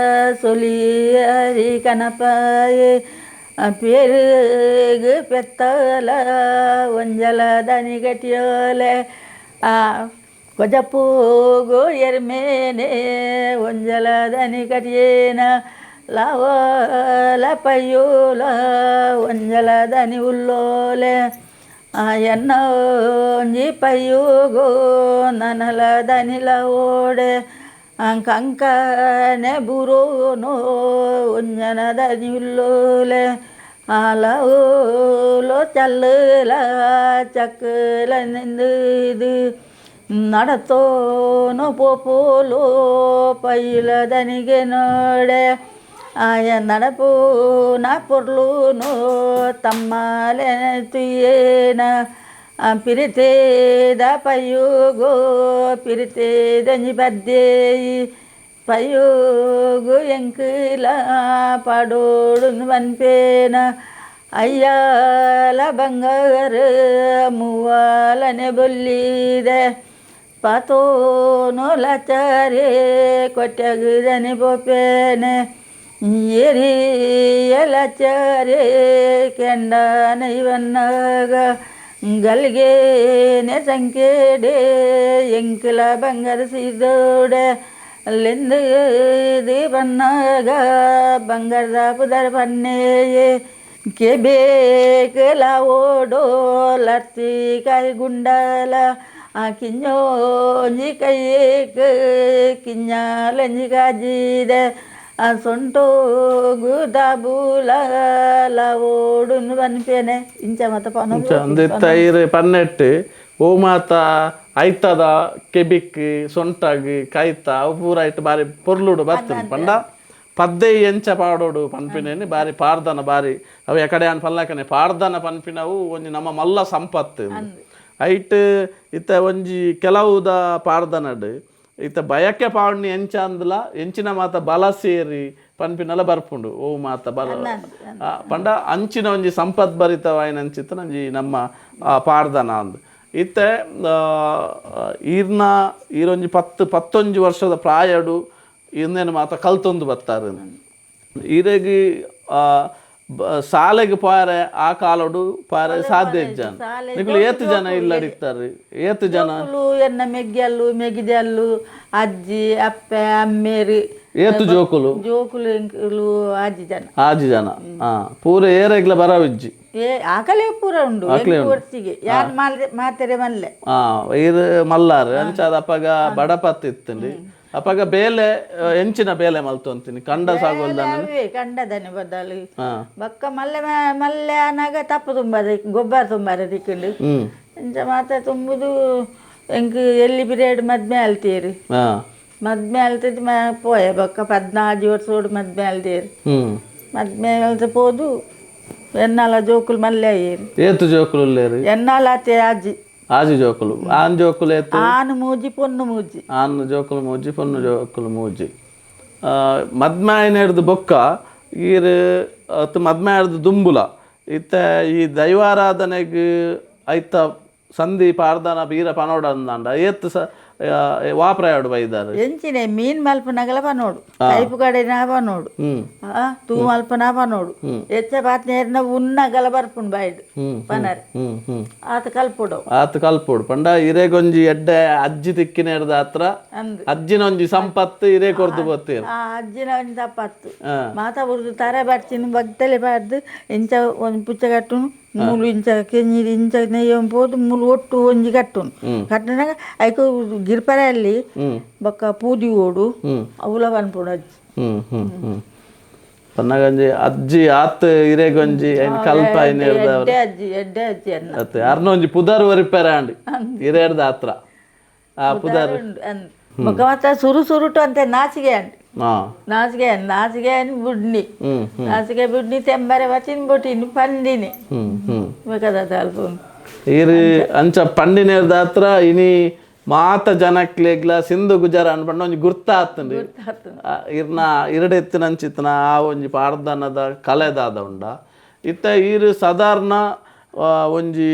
ಸೊಲಿಯಾರಿ ಕನಪಾಯೆ ಪೇರುಗು ಪೆತ್ತಲ ಒಂಜಲ ದನಿ ಗಟ್ಟಿಯೋಲೆ ಆ ಕೊಜಪೂಗು ಎರ್ಮೇನೆ ಒಂಜಲ ದನಿ ಕಟಿಯೇನ ಲವಲ ಪಯ್ಯೋಲ ಒಂಜಲ ದನಿ ಉಲ್ಲೋಲೆ ಎನ್ನ ಒಂಜಿ ಪಯ್ಯೋಗೋ ನನಲ ದನಿಲ ಓಡೆ ಕಂಕನೆ ಬುರೋನೋ ಒಂಜನ ದನಿ ಉಲ್ಲೋಲೆ ಅಲೋಲೋ ಚಲ್ಲಲ ಚಕ್ಕಲ ನಿಂದು നടത്തോനു പോപ്പോലോ പൈലതനിಗೆ ನೋಡೆ ಆಯ നടಪೂನ ಪೊರ್ಲೂನು ತಮ್ಮಾಲೆ ತುಯ್ಯೇನ ಪಿರಿತೇದ ಪಯ್ಯೋಗೋ ಪಿರಿತೇದಂಜಿ ಪದ್ದೇಯಿ ಪಯ್ಯೋಗು ಎಂಕುಲ ಪಾಡೋಡು ವನ್ಪೇನ ಅಯ್ಯಾಲ ಬಂಗಾರ ಮೂವಾಲನೆ ಬೊಲ್ಲಿದೆ ಪಾತೋನು ಲಚಾರೆ ಕೊಟ್ಟಗುದನೆ ಪೋಪೇನೆ ಏರಿಯಲಚಾರೆ ಕೆಂಡ ನೈವನ್ನಾಗ ಗಲ್ಗೇನೆ ಸಂಕೇಡೆ ಎಂಕಲ ಬಂಗಾರ ಸೀದೋಡೆ ಲೆಂದು ಬನ್ನಾಗ ಬಂಗಾರದ ಪುದರ್ ಪನ್ನೇಯೇ ಕೆಬೇಕಲ ಓಡೋ ಲರ್ತಿ ಕಾಯಿ ಗುಂಡಲ ಆ ಕಿഞ്ഞോഞ്ചಿ ಕೈಯೇಕ್ ಕಿഞ്ഞಾಲಂಜಿ ಕಾಜಿದೆ ಆ ಸೊಂಟೋ ಗುದಾಬೂಲ ಓಡುನು ಪನ್ಪೇನೆ ಇಂಚ ಮತ ಪನ. ಅಂದ್ ಇತ್ತೆ ಪನ್ನೆಟ್ಟು ಓ ಮಾತ ಐತದ ಕೆಬಿಕ್ ಸೊಂಟಾಗ್ ಕೈತ ಅವು ಪೂರ ಇಟ್ಟು ಬಾರಿ ಪೊರ್ಲುಡು ಬರ್ತದೆ. ಪಂಡ ಪದ್ದೆ ಎಂಚ ಪಾಡೋಡು ಪನ್ಪಿನೇನಿ ಬಾರಿ ಪಾರ್ದನ ಬಾರಿ ಅವು ಎಕಡೆ ಅನ್ ಪಲ್ಲಕನೆ ಪಾರ್ದನ ಪನ್ಪಿನವು ಒಂಜಿ ನಮ್ಮ ಮಲ್ಲ ಸಂಪತ್ತು. ಐಟ್ ಇತ್ತ ಒಂಜಿ ಕೆಲವುದ ಪಾರ್ದನಡ್ ಇತ್ತ ಬಯಕೆ ಪಾವಣಿ ಎಂಚ ಅಂದ್ಲ ಎಂಚಿನ ಮಾತ ಬಲ ಸೇರಿ ಪನ್ಪಿನಲ ಬರ್ಪುಂಡು. ಓ ಮಾತ ಬಲ ಪಂಡ ಅಂಚಿನ ಒಂಜಿ ಸಂಪತ್ ಭರಿತವಾಯಿನ ಅಂಚಿತ್ತ ಒಂಜಿ ನಮ್ಮ ಪಾರ್ದನ ಅಂದ್. ಇತ್ತೆ ಈರ್ನ ಈರೊಂಜಿ ಪತ್ತು ಪತ್ತೊಂಜಿ ವರ್ಷದ ಪ್ರಾಯಡು ಇಂದೇನು ಮಾತ ಕಲ್ತೊಂದು ಬತ್ತಾರೆ. ಈರೆಗ್ ಶಾಲೆಗೆ ಪಾರೆ ಆ ಕಾಲಡು ಪಾರೆ ಸಾಧ್ಯ ಇಜ್ಜಾನ್. ನಿಕುಲು ಏತ್ ಜನ ಇಲ್ಲಡಿತ್ತಾರೆ, ಏತ್ ಜನ? ಜೋಕುಲು ಎನ್ನ ಮೆಗ್ಗಿಯಲ್ಲು ಮೆಗಿದಲ್ಲು ಅಜ್ಜಿ ಅಪ್ಪೆ ಅಮ್ಮೇರು. ಏತ್ ಜೋಕುಲು? ಜೋಕುಲು ಎಂಕುಲು ಆಜಿ ಜನ. ಆಜಿ ಜನ. ಪೂರ ಏರೆಗ್ಲ ಬರವಿಜ್ಜಿ? ಏ ಆಕಲೆ ಪೂರ ಉಂಡು ಒಟ್ಟಿಗೆ ಯಾರು ಮಾಲ್ರೆ ಮಾತೆರೆ ಮಲ್ಲೆ. ಈರ್ ಮಲ್ಲಾರು ಅಂಚಾದ ಅಪಗ ಬಡಪತ್ ಇತ್ತುಂಡು. ಅಪಗ ಬೇಲೆ ಎಂಚಿನ ಬೇಲೆ ಮಲ್ತೊಂತೀನಿ ಕಂಡ ಸಾಗೋಲ್ದಾನ? ಅವೇ ಕಂಡದನೆ ಬದಲು ಬೊಕ್ಕ ಮಲ್ಲೆ ಮಲ್ಲೆ ಆನಾಗ ತಪ್ಪು ತುಂಬಾದ ಗೊಬ್ಬರ ತುಂಬಾರ ತಿಕ್ಕಂಡು. ಇಂಚ ಮಾತ ತುಂಬುದು ಎಂಕ್ ಎಲ್ಲಿ ಪಿರಿಯಡ್ ಮದ್ಮೆ ಅಲ್ತೀರು. ಮದ್ಮೆ ಅಲ್ತದ್ ಪೋಯೆ ಬೊಕ್ಕ 14 ವರ್ಷೋಡು ಮದ್ಮೆ ಅಲ್ತೇರು. ಮದ್ಮೆ ಅಲ್ತ ಪೋದು ಎನ್ನಾಲ ಜೋಕುಲು ಮಲ್ಲೆ ಅಯ್ಯೇರು. ಏತು ಜೋಕುಲು ಉಲ್ಲೇರು? ಎನ್ನಾಲ ಆತೆ ಆಜಿ. ಆಜಿ ಜೋಕುಲು. ಆನ್ ಜೋಕುಲು ಏತು? ಆನು ಮೂಜಿ ಪೊನ್ನು ಮೂಜಿ. ಆನ್ ಜೋಕುಲು ಮೂಜಿ ಪೊನ್ನು ಜೋಕುಲು ಮೂಜಿ. ಮದ್ಮೆ ಆಯ್ನೆಡ್ದ್ ಬೊಕ್ಕ ಈರ್ ಅತ್ ಮದ್ಮೆ ಆಯ್ದು ದುಂಬುಲ ಇತ್ತೆ ಈ ದೈವಾರಾಧನೆಗ್ ಐತ ಸಂಧಿ ಪಾರ್ದನ ಬೀರ ಪನೋಡಂದಾಂಡ ಏತ್ ಸ ವಾಪ್ರಾಯಡು ಬೈದಾರೆ? ಎಂಚಿನೆ ಮೀನ್ ಮಲ್ಪನಗಲ ಪನೋಡು, ಕೈಪು ಕಡೆನ ಪನೋಡು, ತೂ ಮಲ್ಪನ ಪನೋಡು, ಎಚ್ಚ ಪಾತ್ನೇರ್ನ ಉನ್ನಗಲ ಬರ್ಪುಂಡು ಬಾಯ್ಡು ಪನರ್. ಹ್ಮ್ ಹ್ಮ್ ಆತ ಕಲ್ಪುಡು. ಆತ ಕಲ್ಪೋಡು ಪಂಡ ಇರೆಗೊಂಜಿ ಎಡ್ಡೆ ಅಜ್ಜಿ ತಿಕ್ಕಿನೇರ್ದ ಹತ್ರ. ಅಂದ್. ಅಜ್ಜಿನ ಒಂಜಿ ಸಂಪತ್ತು ಇರೇ ಕೊರ್ದು ಬತ್ತೀರ್. ಆ ಅಜ್ಜಿನ ಒಂಜಿ ತಪ್ಪತ್ತು ಮಾತ ಬುಡ್ದು ತರೆ ಬರ್ಚಿನ ಬಗ್ತಲೆ ಪಾಡ್ದು ಇಂಚ ಒಂಜಿ ಪುಚ್ಚ ಕಟ್ಟುನು ಮೂಲು ಇಂಚ ಕೆಂಜಿ ಇಂಚ ನೆಯ್ಯೊಂದು ಪೋದು ಮೂಲು ಒಟ್ಟು ಒಂಜಿ ಕಟ್ಟುನು ಕಟ್ಟುನಾಗ ಐಕ್ ಗಿರ್ಪರೆ ಅಲ್ಲಿ ಬೊಕ್ಕ ಪೂದಿ ಓಡು ಅವುಲ ಪನ್ಪುಂಡು ಅಜ್ಜಿ. ಹ್ಮ್ ಹ್ಮ್ ಹ್ಮ್ ಪನ್ನಗಂಜಿ ಅಜ್ಜಿ ಆತ್ ಇರೆಗೊಂಜಿ ಐನ್ ಕಲ್ಪ ಐನೇರ್ದ. ಎಡ್ಡೆ ಅಜ್ಜಿ, ಎಡ್ಡೆ ಅಜ್ಜಿ ಅನ್ನ. ಅತ್ತೆ ಅರ್ನ ಒಂಜಿ ಪುದರ್ ಒರಿಪೆರೆ ಆಂಡ್ ಇರೇರ್ದ ಹತ್ರ ಆ ಪುದರ್. ಉಂಡು ಅಂದ್. ಬೊಕ್ಕ ಮಾತ ಸುರು ಸುರುಟು ಅಂತೆ ನಾಚಿಗೆ ಅಂಡ್. ನಾಚಿಗೆ ನಾಚಿಗೆ ಬುಡ್ನಿ. ಹ್ಮ್ ನಾಚಿಗೆ ಬುಡ್ನಿ ತೆಂಬರೆ ವಚಿನ್ ಬೊಟಿನಿ ಪಂಡಿನಿ. ಹ್ಮ್ ಹ್ಮ್ ಬೇಕಾದ ಅಲ್ಪ. ಈರ್ ಅಂಚ ಪಂಡಿನೇರ್ದ ಹತ್ರ ಇನಿ ಮಾತ ಜನಕ್ಲೆಗ್ಲ ಸಿಂಧು ಗುಜರ ಅನ್ಪಂಡ ಒಂಜಿ ಗುರ್ತ ಆತುಂಡು. ಇರ್ನ ಇರಡೆತ್ತಿನಂಚಿತ್ತನ ಆ ಒಂಜಿ ಪಾರ್ದನದ ಕಲೆದಾದ ಉಂಡ. ಇತ್ತ ಈರ್ ಸಾಧಾರಣ ಒಂಜಿ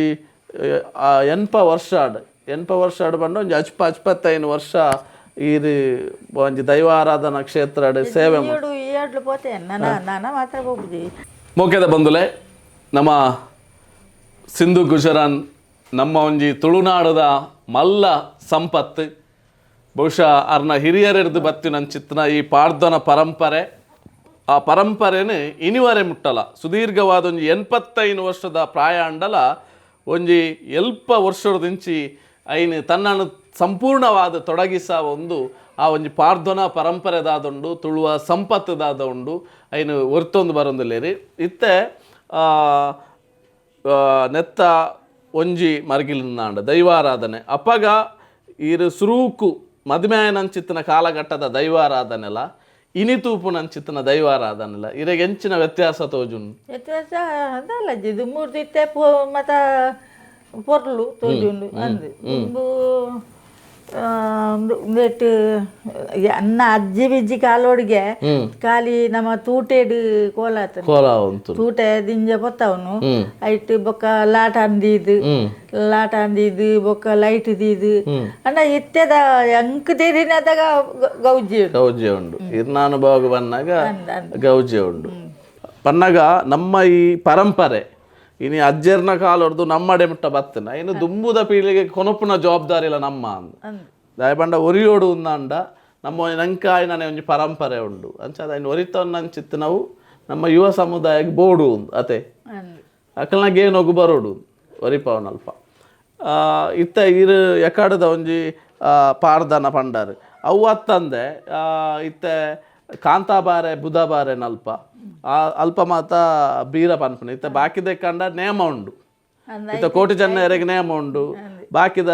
ಎನ್ಪ ವರ್ಷ ಆಡ್ ಎನ್ಪ ವರ್ಷ ಆಡ್ ಪಂಡ ಒಂಜಿ ಅಚ್ಪ ಅಚ್ಪತ್ತೈನು ವರ್ಷ ಈರ್ ಒಂಜಿ ದೈವಾರಾಧನಾ ಕ್ಷೇತ್ರ ಸೇವೆ ಏಡು ಏಡ್ಲು ಪೋತೆ ನನ್ನ ನಾನ ಮಾತ್ರ ಹೋಗುದಿ. ಮೋಕೆದ ಬಂಧುಲೆ, ನಮ್ಮ ಸಿಂಧು ಗುಜರಾನ್ ನಮ್ಮ ಒಂಜಿ ತುಳುನಾಡದ ಮಲ್ಲ ಸಂಪತ್ತು. ಬಹುಶಃ ಅರ್ನ ಹಿರಿಯರೆರ್ದು ಬತ್ತಿನಂಚಿತ್ತನ ಈ ಪಾರ್ದನ ಪರಂಪರೆ, ಆ ಪರಂಪರೆನು ಇನಿವರೆ ಮುಟ್ಟಲ ಸುದೀರ್ಘವಾದ ಒಂಜಿ 85 ವರ್ಷದ ಪ್ರಾಯ ಅಂಡಲ ಒಂಜಿ ಎಲ್ಪ ವರ್ಷದಿಂಚಿ ಐನು ತನ್ನನ್ನು ಸಂಪೂರ್ಣವಾದ ತೊಡಗಿಸ ಒಂದು ಆ ಒಂಜಿ ಪಾರ್ದನ ಪರಂಪರೆದಾದುಂಡು, ತುಳುವ ಸಂಪತ್ತುದಾದ ಉಂಡು ಐನು ಒರ್ತೊಂದು ಬರೊಂದುಲ್ಲೇರಿ. ಇತ್ತೆ ನೆತ್ತ ಒಂಜಿ ಮರ್ಗಿಲ್ನಾಂಡ ದೈವಾರಾಧನೆ ಅಪಗ ಈರು ಸುರೂಕು ಮದುಮೆಯನಂಚಿತ್ತನ ಕಾಲಘಟ್ಟದ ದೈವಾರಾಧನೆಲ ಇನಿ ತೂಪುನಂಚಿತ್ತನ ದೈವಾರಾಧನೆಲ ಇರೆಗ್ ಎಂಚಿನ ವ್ಯತ್ಯಾಸ ತೋಜುಂಡು? ವ್ಯತ್ಯಾಸ ಅದಲ್ಲ ಜಿದು ಮೂರ್ತಿ ಪೋ ಮತ ಪೊರ್ಲು ತೋಜುಂಡು ಅಂದ್. ದುಂಬು ಉಂದೆಟ್ ಅನ್ನ ಅಜ್ಜಿ ಬಿಜ್ಜಿ ಕಾಲೋಡಿಗೆ ಖಾಲಿ ನಮ್ಮ ತೂಟೆಡ್ ಕೋಲಾತ ಕೋಲ ಉಂತು. ತೂಟೆ ದಿಂಜ ಪೊತ್ತವನು ಐಟ್ ಬೊಕ್ಕ ಲಾಟ ಅಂದೀದು, ಲಾಟ ಅಂದೀದು ಬೊಕ್ಕ ಲೈಟ್ ದೀದು ಅಂಡ ಇತ್ತೆದ ಅಂಕ್ ತೆರಿನದಾಗ ಗೌಜಿ ಉಂಡು. ಗೌಜಿ ಉಂಡು. ಇರ್ನಾನುಭಾಗ ಬಂದಾಗ ಗೌಜಿ ಉಂಡು. ಪನ್ನಗ ನಮ್ಮ ಈ ಪರಂಪರೆ ಇನಿ ಅಜ್ಜೆರ್ನ ಕಾಲೊರ್ದು ನಮ್ಮಡೆ ಮುಟ್ಟ ಬತ್ತನ ಇನ್ನು ದುಂಬುದ ಪೀಳಿಗೆ ಕೊನೊಪ್ಪುನ ಜವಾಬ್ದಾರಿ ಇಲ್ಲ ನಮ್ಮ ಅಂದ್. ದಾಯ ಪಂಡ ಒರಿಯೋಡು ಉಂದಾಂಡ ನಮ್ಮ ನಂಕಾಯಿನ ಒಂಜಿ ಪರಂಪರೆ ಉಂಡು ಅಂಚ ಅಯ್ನ್ ಒರಿತವನ್ನಂಚಿತ್ತು ನಾವು ನಮ್ಮ ಯುವ ಸಮುದಾಯಕ್ಕೆ ಬೋಡು ಉಂದು ಅತೆ. ಅಂದ್. ಅಕಲ್ನಾಗ ಏನೊಗು ಬರೋಡು ಒರಿಪವನಲ್ಪ. ಇತ್ತ ಇರು ಎಕಾಡದ ಒಂಜಿ ಪಾಡ್ದನ ಪಂಡಾರು ಅವು ಅತ್ತಂದೆ ಇತ್ತೆ ಕಾಂತಾಬಾರೆ ಬುಧಬಾರೆ ನಲ್ಪ ಅಲ್ಪ ಮಾತ ಬೀರ ಪನ್ಪುನ. ಇತ್ತೆ ಬಾಕಿದ ಕಂಡ ನೇಮ ಉಂಡು. ಅಂದ್. ಇತ್ತ ಕೋಟಿ ಜನ ಎರೆಗೆ ನೇಮ ಉಂಡು ಬಾಕಿದ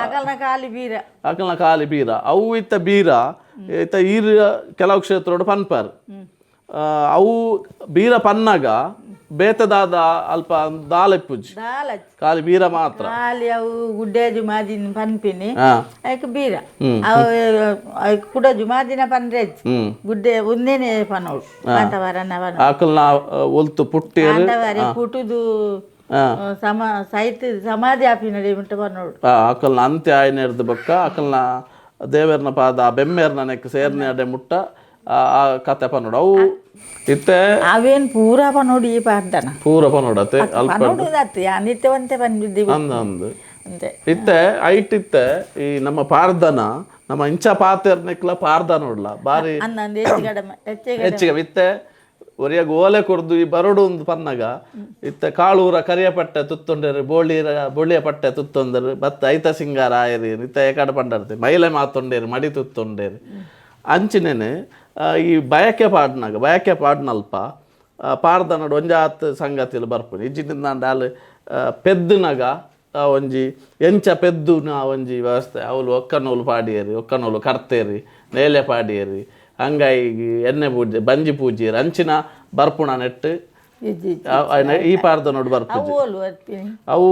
ಅಗಲ್ನ ಖಾಲಿ ಬೀರ. ಅಕಲ್ನ ಖಾಲಿ ಬೀರ ಅವು. ಇತ್ತ ಬೀರ ಇತ್ತ ಈರ್ ಕೆಲವು ಕ್ಷೇತ್ರಡು ಪನ್ಪರ್. ಅವು ಬೀರ ಪನ್ನಾಗ ಬೇತದಾದ ಅಲ್ಪ ದಾಲೆಪ್ಪುಜಿ. ದಾಲ. ಖಾಲಿ ಬೀರ ಮಾತ್ರ. ಖಾಲಿ ಅವು ಗುಡ್ಡೇಜು ಮಾದಿನ ಪನ್ಪಿನಿ. ಐಕ್ ಬೀರ ಅವು ಐಕ್ ಕುಡ ಜುಮಾದಿನ ಪನ್ರೆಜ್. ಗುಡ್ಡೆ ಒಂದೇನೆ ಪನೋಡು ಕಾಂತವಾರನ ಪನೋಡು. ಅಕಲ್ನ ಒಲ್ತು ಪುಟ್ಟಿಯರು. ಕಾಂತವಾರಿ ಪುಟುದು ಸಮ ಸೈತ್ ಸಮಾಧಿ ಆಪಿನಡಿ ಮುಟ್ಟ ಪನೋಡು. ಅಕಲ್ನ ಅಂತ್ಯ ಆಯ್ನೆರ್ದು ಬೊಕ್ಕ ಅಕಲ್ನ ದೇವೆರ್ನ ಪಾದ ಆ ಬೆಮ್ಮೇರ್ನ ನೆಕ್ ಸೇರ್ನೆ ಅಡೆ ಮುಟ್ಟ ಆ ಆ ಕತೆ ಪನೋಡು ಅವು ಇತ್ತೆ. ಅವೇನ್ ಪೂರಾ ಪನೋಡು ಈ ಪಾಡ್ದನ. ಪೂರ ಪನೋಡತೆ ಅಲ್ಪ. ಪನೋಡು ಅತ್ತು ಯಾನಿತ್ತೆ ಒಂತೆ ಪನ್ಬಿದ್ದಿ. ಅಂದ ಅಂದ್. ಅಂತೆ. ಇತ್ತೆ ಐಟ್ ಇತ್ತೆ ಈ ನಮ್ಮ ಪಾರ್ದನ ನಮ್ಮ ಇಂಚ ಪಾತೆರ್ನೆಕ್ಲ ಪಾರ್ದನ ಉಡ್ಲ ಬಾರಿ. ಅಂದಂದು ಹೆಚ್ಚು ಕಡಿಮೆ ಹೆಚ್ಚು ಕಡಿಮೆ. ಹೆಚ್ಚಿಗೆ ಇತ್ತೆ ಒರಿಯಾಗ ಓಲೆ ಕೊರ್ದು ಈ ಬರೋಡು ಒಂದು ಪನ್ನಗ ಇತ್ತೆ ಕಾಳೂರ ಕರಿಯ ಪಟ್ಟೆ ತುತ್ತೊಂಡರು, ಬೋಳಿರ ಬೊಳ್ಳಿಯ ಪಟ್ಟೆ ತುತ್ತೊಂದರು, ಬತ್ತ ಐತ ಸಿಂಗಾರ ಆಯರಿ ಇತ್ತೆ ಏಕಾಡ ಪಂಡರ್ತೆ ಮೈಲೆ ಮಾತೊಂಡೇರು ಮಡಿ ತುತ್ತೊಂಡೇರು ಅಂಚಿನೇನೆ. ಈ ಬಯಕೆ ಪಾಡ್ನಾಗ ಬಯಕೆ ಪಾಡ್ನಲ್ಪ ಪಾಡ್ದನಡು ಒಂಜಾತ್ ಸಂಗತಿಲು ಬರ್ಪುನಿ ಇಜ್ಜಿಂದಾಂಡ ಅಲ್ ಪೆದ್ದುನಗ ಆ ಒಂಜಿ ಎಂಚ ಪೆದ್ದುನ ಒಂಜಿ ವ್ಯವಸ್ಥೆ ಅವ್ಲು ಒಕ್ಕನೂಲು ಪಾಡಿಯರಿ, ಒಕ್ಕನೂಲು ಕರ್ತೇರಿ, ನೇಲೆ ಪಾಡಿಯರಿ, ಅಂಗೈಗೆ ಎಣ್ಣೆ ಪೂಜೆ ಬಂಜಿ ಪೂಜೆ ಅಂಚಿನ ಬರ್ಪುಣ ನೆಟ್ಟು. ಇಜ್ಜಿ ಇಜ್ಜಿ. ಈ ಪಾಡ್ದನೋಡು ಬರ್ಪುಜಿ. ಓಲು ಬರ್ತೀನಿ. ಅವು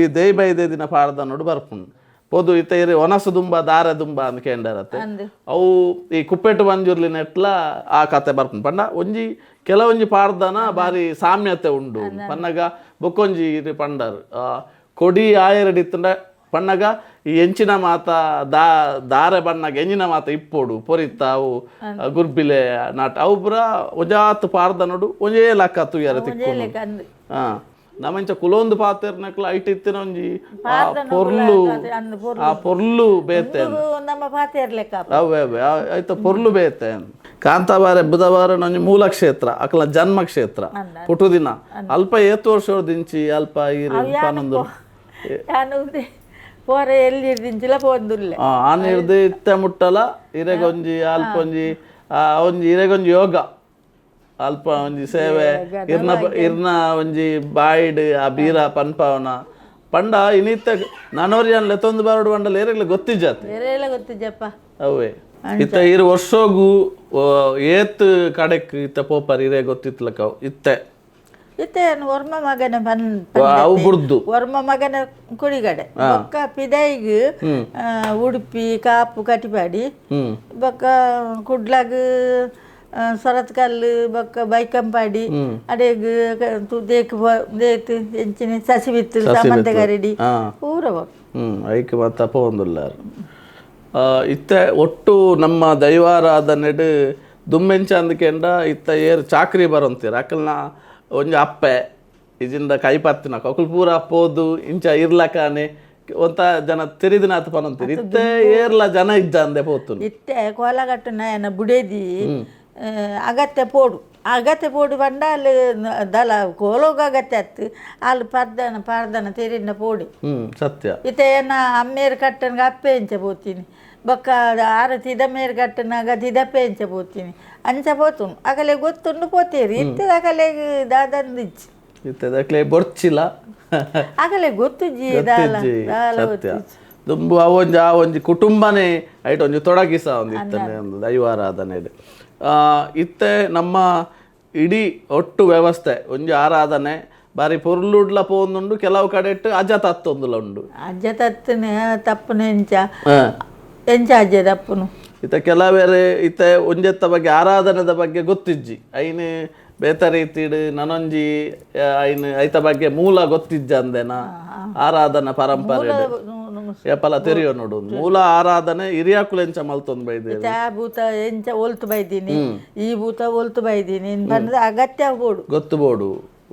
ಈ ದೇಯಿ ಬೈದೆ ದಿನ ಪಾಡ್ದನೋಡು ಬರ್ಪುಂಡು ಪೋದು ಇತ್ತ ಇರಿ ಒನಸು ದುಂಬ ದಾರ ದುಂಬ ಅಂದ್ ಕೇಂಡರತ್ತೆ. ಅಂದ್. ಅವು ಈ ಕುಪ್ಪೆಟ್ಟು ಮಂಜೂರ್ಲಿ ನೆಟ್ಲ ಆ ಕತೆ ಬರ್ಪುಂಡು. ಪಂಡ ಒಂಜಿ ಕೆಲವೊಂಜಿ ಪಾಡ್ದನ ಬಾರಿ ಸಾಮ್ಯತೆ ಉಂಡು ಪನ್ನಗ ಬೊಕ್ಕೊಂಜಿ ಇರು ಪಂಡರ್ ಕೊಡಿ ಆಯರಡಿತ್ತಂಡ ಪಣ್ಣಗ ಈ ಎಂಚಿನ ಮಾತ ದಾರೆ ಬಣ್ಣಗ ಎಂಚಿನ ಮಾತ ಇಪ್ಪೋಡು ಪೊರಿತ್ತ ಅವು ಗುರ್ಬಿಲೆ ನಾಟ ಅವು ಪೂರ ಒಂಜಾತ್ ಪಾಡ್ದನೋಡು ಒಂಜೇ ಲಕ್ಕ ತೂಯರ ತಿಕ್ಕು. ಅಂದ್. ಹಾ, ನಮ್ಮಂಚ ಕುಲೊಂದು ಪಾತೆರ್ನಕ್ಲ ಐಟ್ ಇತ್ತಿನ ಒಂಜಿ ಆ ಪೊರ್ಲು ಅಂದ್. ಆ ಪೊರ್ಲು ಬೇತೆ. ಇದು ನಮ್ಮ ಪಾತೆರ್ ಲೆಕ್ಕ. ಅವೇ ಅವೇ ಆಯ್ತ ಪೊರ್ಲು ಬೇತೆ. ಕಾಂತಾಬಾರೆ ಬುಧವಾರ ಒಂಜಿ ಮೂಲ ಕ್ಷೇತ್ರ, ಅಕಲ ಜನ್ಮ ಕ್ಷೇತ್ರ, ಪುಟುದಿನ ಅಲ್ಪ ಏತು ವರ್ಷ ದಿಂಚಿ ಅಲ್ಪ ಈರು ಪನ್ನೊಂದು. ನಾನು ಪೋರೆ ಎಲ್ಲಿ ದಿಂಚಿಲ ಪೋಂದುಲ್ಲೆ. ಆನ್ ಹಿಡ್ದು ಇತ್ತೆ ಮುಟ್ಟಲ ಇರೆಗೊಂಜಿ ಅಲ್ಪ ಒಂಜಿ ಒಂಜಿ ಇರೆಗೊಂಜಿ ಯೋಗ ಅಲ್ಪ ಒಂಜಿ ಸೇವೆ ಇರ್ನ ಇರ್ನ ಒಂಜಿ ಬಾಯಿಡ್ ಆ ಬೀರ ಪನ್ಪವನ ಪಂಡ ಇನಿತ್ತ ನನೋರಿಯನ್ ಲೆತ್ತೊಂದು ಬರಡು ಪಂಡಲ ಏರೆಗ್ಲ ಗೊತ್ತಿಜ್ಜಾತೆ. ಬೇರೆ ಗೊತ್ತಿಜ್ಜಪ್ಪ. ಅವೇ ಇತ್ತ ಇರು ವರ್ಷೋಗು ಏತ್ ಕಡೆಕ್ ಇತ್ತ ಪೋಪರ್ ಇರೇ ಗೊತ್ತಿತ್ಲಕ ಇತ್ತೆ. ಇತ್ತೆ ವರ್ಮ ಮಗನ ಪನ್. ಅವು ಬುಡ್ದು. ವರ್ಮ ಮಗನ ಕುಡಿಗಡೆ ಬೊಕ್ಕ ಪಿದೈಗ್ ಉಡುಪಿ ಕಾಪು ಕಟಿಪಾಡಿ ಬೊಕ್ಕ ಕುಡ್ಲಾಗ್ ಸೊರತ್ಕಲ್ಲು ಬೊಕ್ಕ ಬೈಕಂಪಾಡಿ ಅಡೆಗ್ ದೇಕ್ ದೇತ್ ಎಂಚಿನ ಸಸಿಬಿತ್ತು ಸಾಮಂತಗರಡಿ ಪೂರ ಬೊಕ್ಕ. ಐಕ್ ಮಾತ ಪೋವೊಂದುಲ್ಲಾರ್. ಇತ್ತೆ ಒಟ್ಟು ನಮ್ಮ ದೈವಾರಾಧನೆಡ್ ದುಮ್ಮೆಂಚ ಅಂದ್ಕೆಂಡ ಇತ್ತ ಏರ್ ಚಾಕ್ರಿ ಬರೊಂತೀರ ಅಕಲ್ನ ಒಂಜಿ ಅಪ್ಪೆ ಇಜಿಂದ ಕೈ ಪತ್ತಿನ ಅಕುಲು ಪೂರ ಪೋದು ಇಂಚ ಇರ್ಲಕಾನೆ ಒಂತ ಜನ ತೆರಿದಿನಾತ್ ಪನೊಂತೀರಿ. ಇತ್ತೆ ಏರ್ಲ ಜನ ಇಜ್ಜಂದೆ ಪೋತುನು. ಇತ್ತೆ ಕೋಲಗಟ್ಟುನ ಎನ್ನ ಬುಡೇದಿ ಅಗತ್ಯ ಪೋಡು ಅಗತ್ಯ ಪೋಡು ಪಂಡ ಅಲ್ಲಿ ದಲ ಕೋಲೋಗ ಅಗತ್ಯ ಅತ್ತು ಅಲ್ಲಿ ಪರ್ದನ ಪಾರ್ದನ ತೆರಿನ ಪೋಡಿ. ಸತ್ಯ. ಇತ್ತೆ ಎನ್ನ ಅಮ್ಮೇರು ಕಟ್ಟನ್ಗ ಅಪ್ಪೆ ಇಂಚ ಪೋತೀನಿ ಬೊಕ್ಕ ಆರತಿ ಇದಮೇರು ಕಟ್ಟನಾಗ ದಿದಪ್ಪೆ ಇಂಚ ಪೋತೀನಿ ಅಂಚ ಪೋತುಂಡು ಅಗಲೆ ಗೊತ್ತುಂಡು ಪೋತೇರಿ. ಇತ್ತೆ ಅಗಲೆಗ್ ದಾದಂದಿಜ್ಜಿ. ಇತ್ತೆ ದಕ್ಲೆ ಬೊರ್ಚಿಲ. ಅಗಲೆ ಗೊತ್ತುಜ್ಜಿ ದಾಲ. ಗೊತ್ತಿಜ್ಜಿ. ದಾಲ. ಸತ್ಯ. ದುಂಬು ಅವೊಂಜಿ ಆ ಒಂಜಿ ಕುಟುಂಬನೇ ಐಟ್ ಒಂಜಿ ತೊಡಗಿಸ ಒಂದು ಇತ್ತನೆ ಒಂದು ದೈವಾರಾಧನೆಡ್. ಇತ್ತೆ ನಮ್ಮ ಇಡೀ ಒಟ್ಟು ವ್ಯವಸ್ಥೆ ಒಂಜಿ ಆರಾಧನೆ ಬಾರಿ ಪೊರ್ಲುಡ್ಲ ಪೋಂದುಂಡು ಕೆಲವು ಕಡೆಟ್ ಅಜ ತತ್ತೊಂದುಲ ಉಂಡು. ಅಜ್ಜ ತತ್ತನೆ ತಪ್ಪುನ ಎಂಚ ಎಂಚ ಅಜ್ಜ ತಪ್ಪುನು ಇತ್ತ ಕೆಲವೇರೆ ಇತ್ತ ಒಂಜೆತ್ತ ಬಗ್ಗೆ ಆರಾಧನೆದ ಬಗ್ಗೆ ಗೊತ್ತಿಜ್ಜಿ ಐನು ಬೇತ ರೀತಿಡ್ ನನೊಂಜಿ ಐನ್ ಐತ ಬಗ್ಗೆ ಮೂಲ ಗೊತ್ತಿಜ್ಜ ಅಂದೇನ ಆರಾಧನಾ ಪರಂಪರೆ ಏಪಲ ತೆರಿಯೋ ನೋಡು ಮೂಲ ಆರಾಧನೆ ಹಿರಿಯಾಕುಲೆಂಚ ಮಲ್ತೊಂದು ಬೈದೆ ಆ ಭೂತ ಎಂಚ ಒಲ್ತು ಬೈದೀನಿ ಈ ಭೂತ ಒಲ್ತು ಬೈದೀನಿ ಬಂದ ಅಗತ್ಯ ಬೋಡು ಗೊತ್ತು ಬೋಡು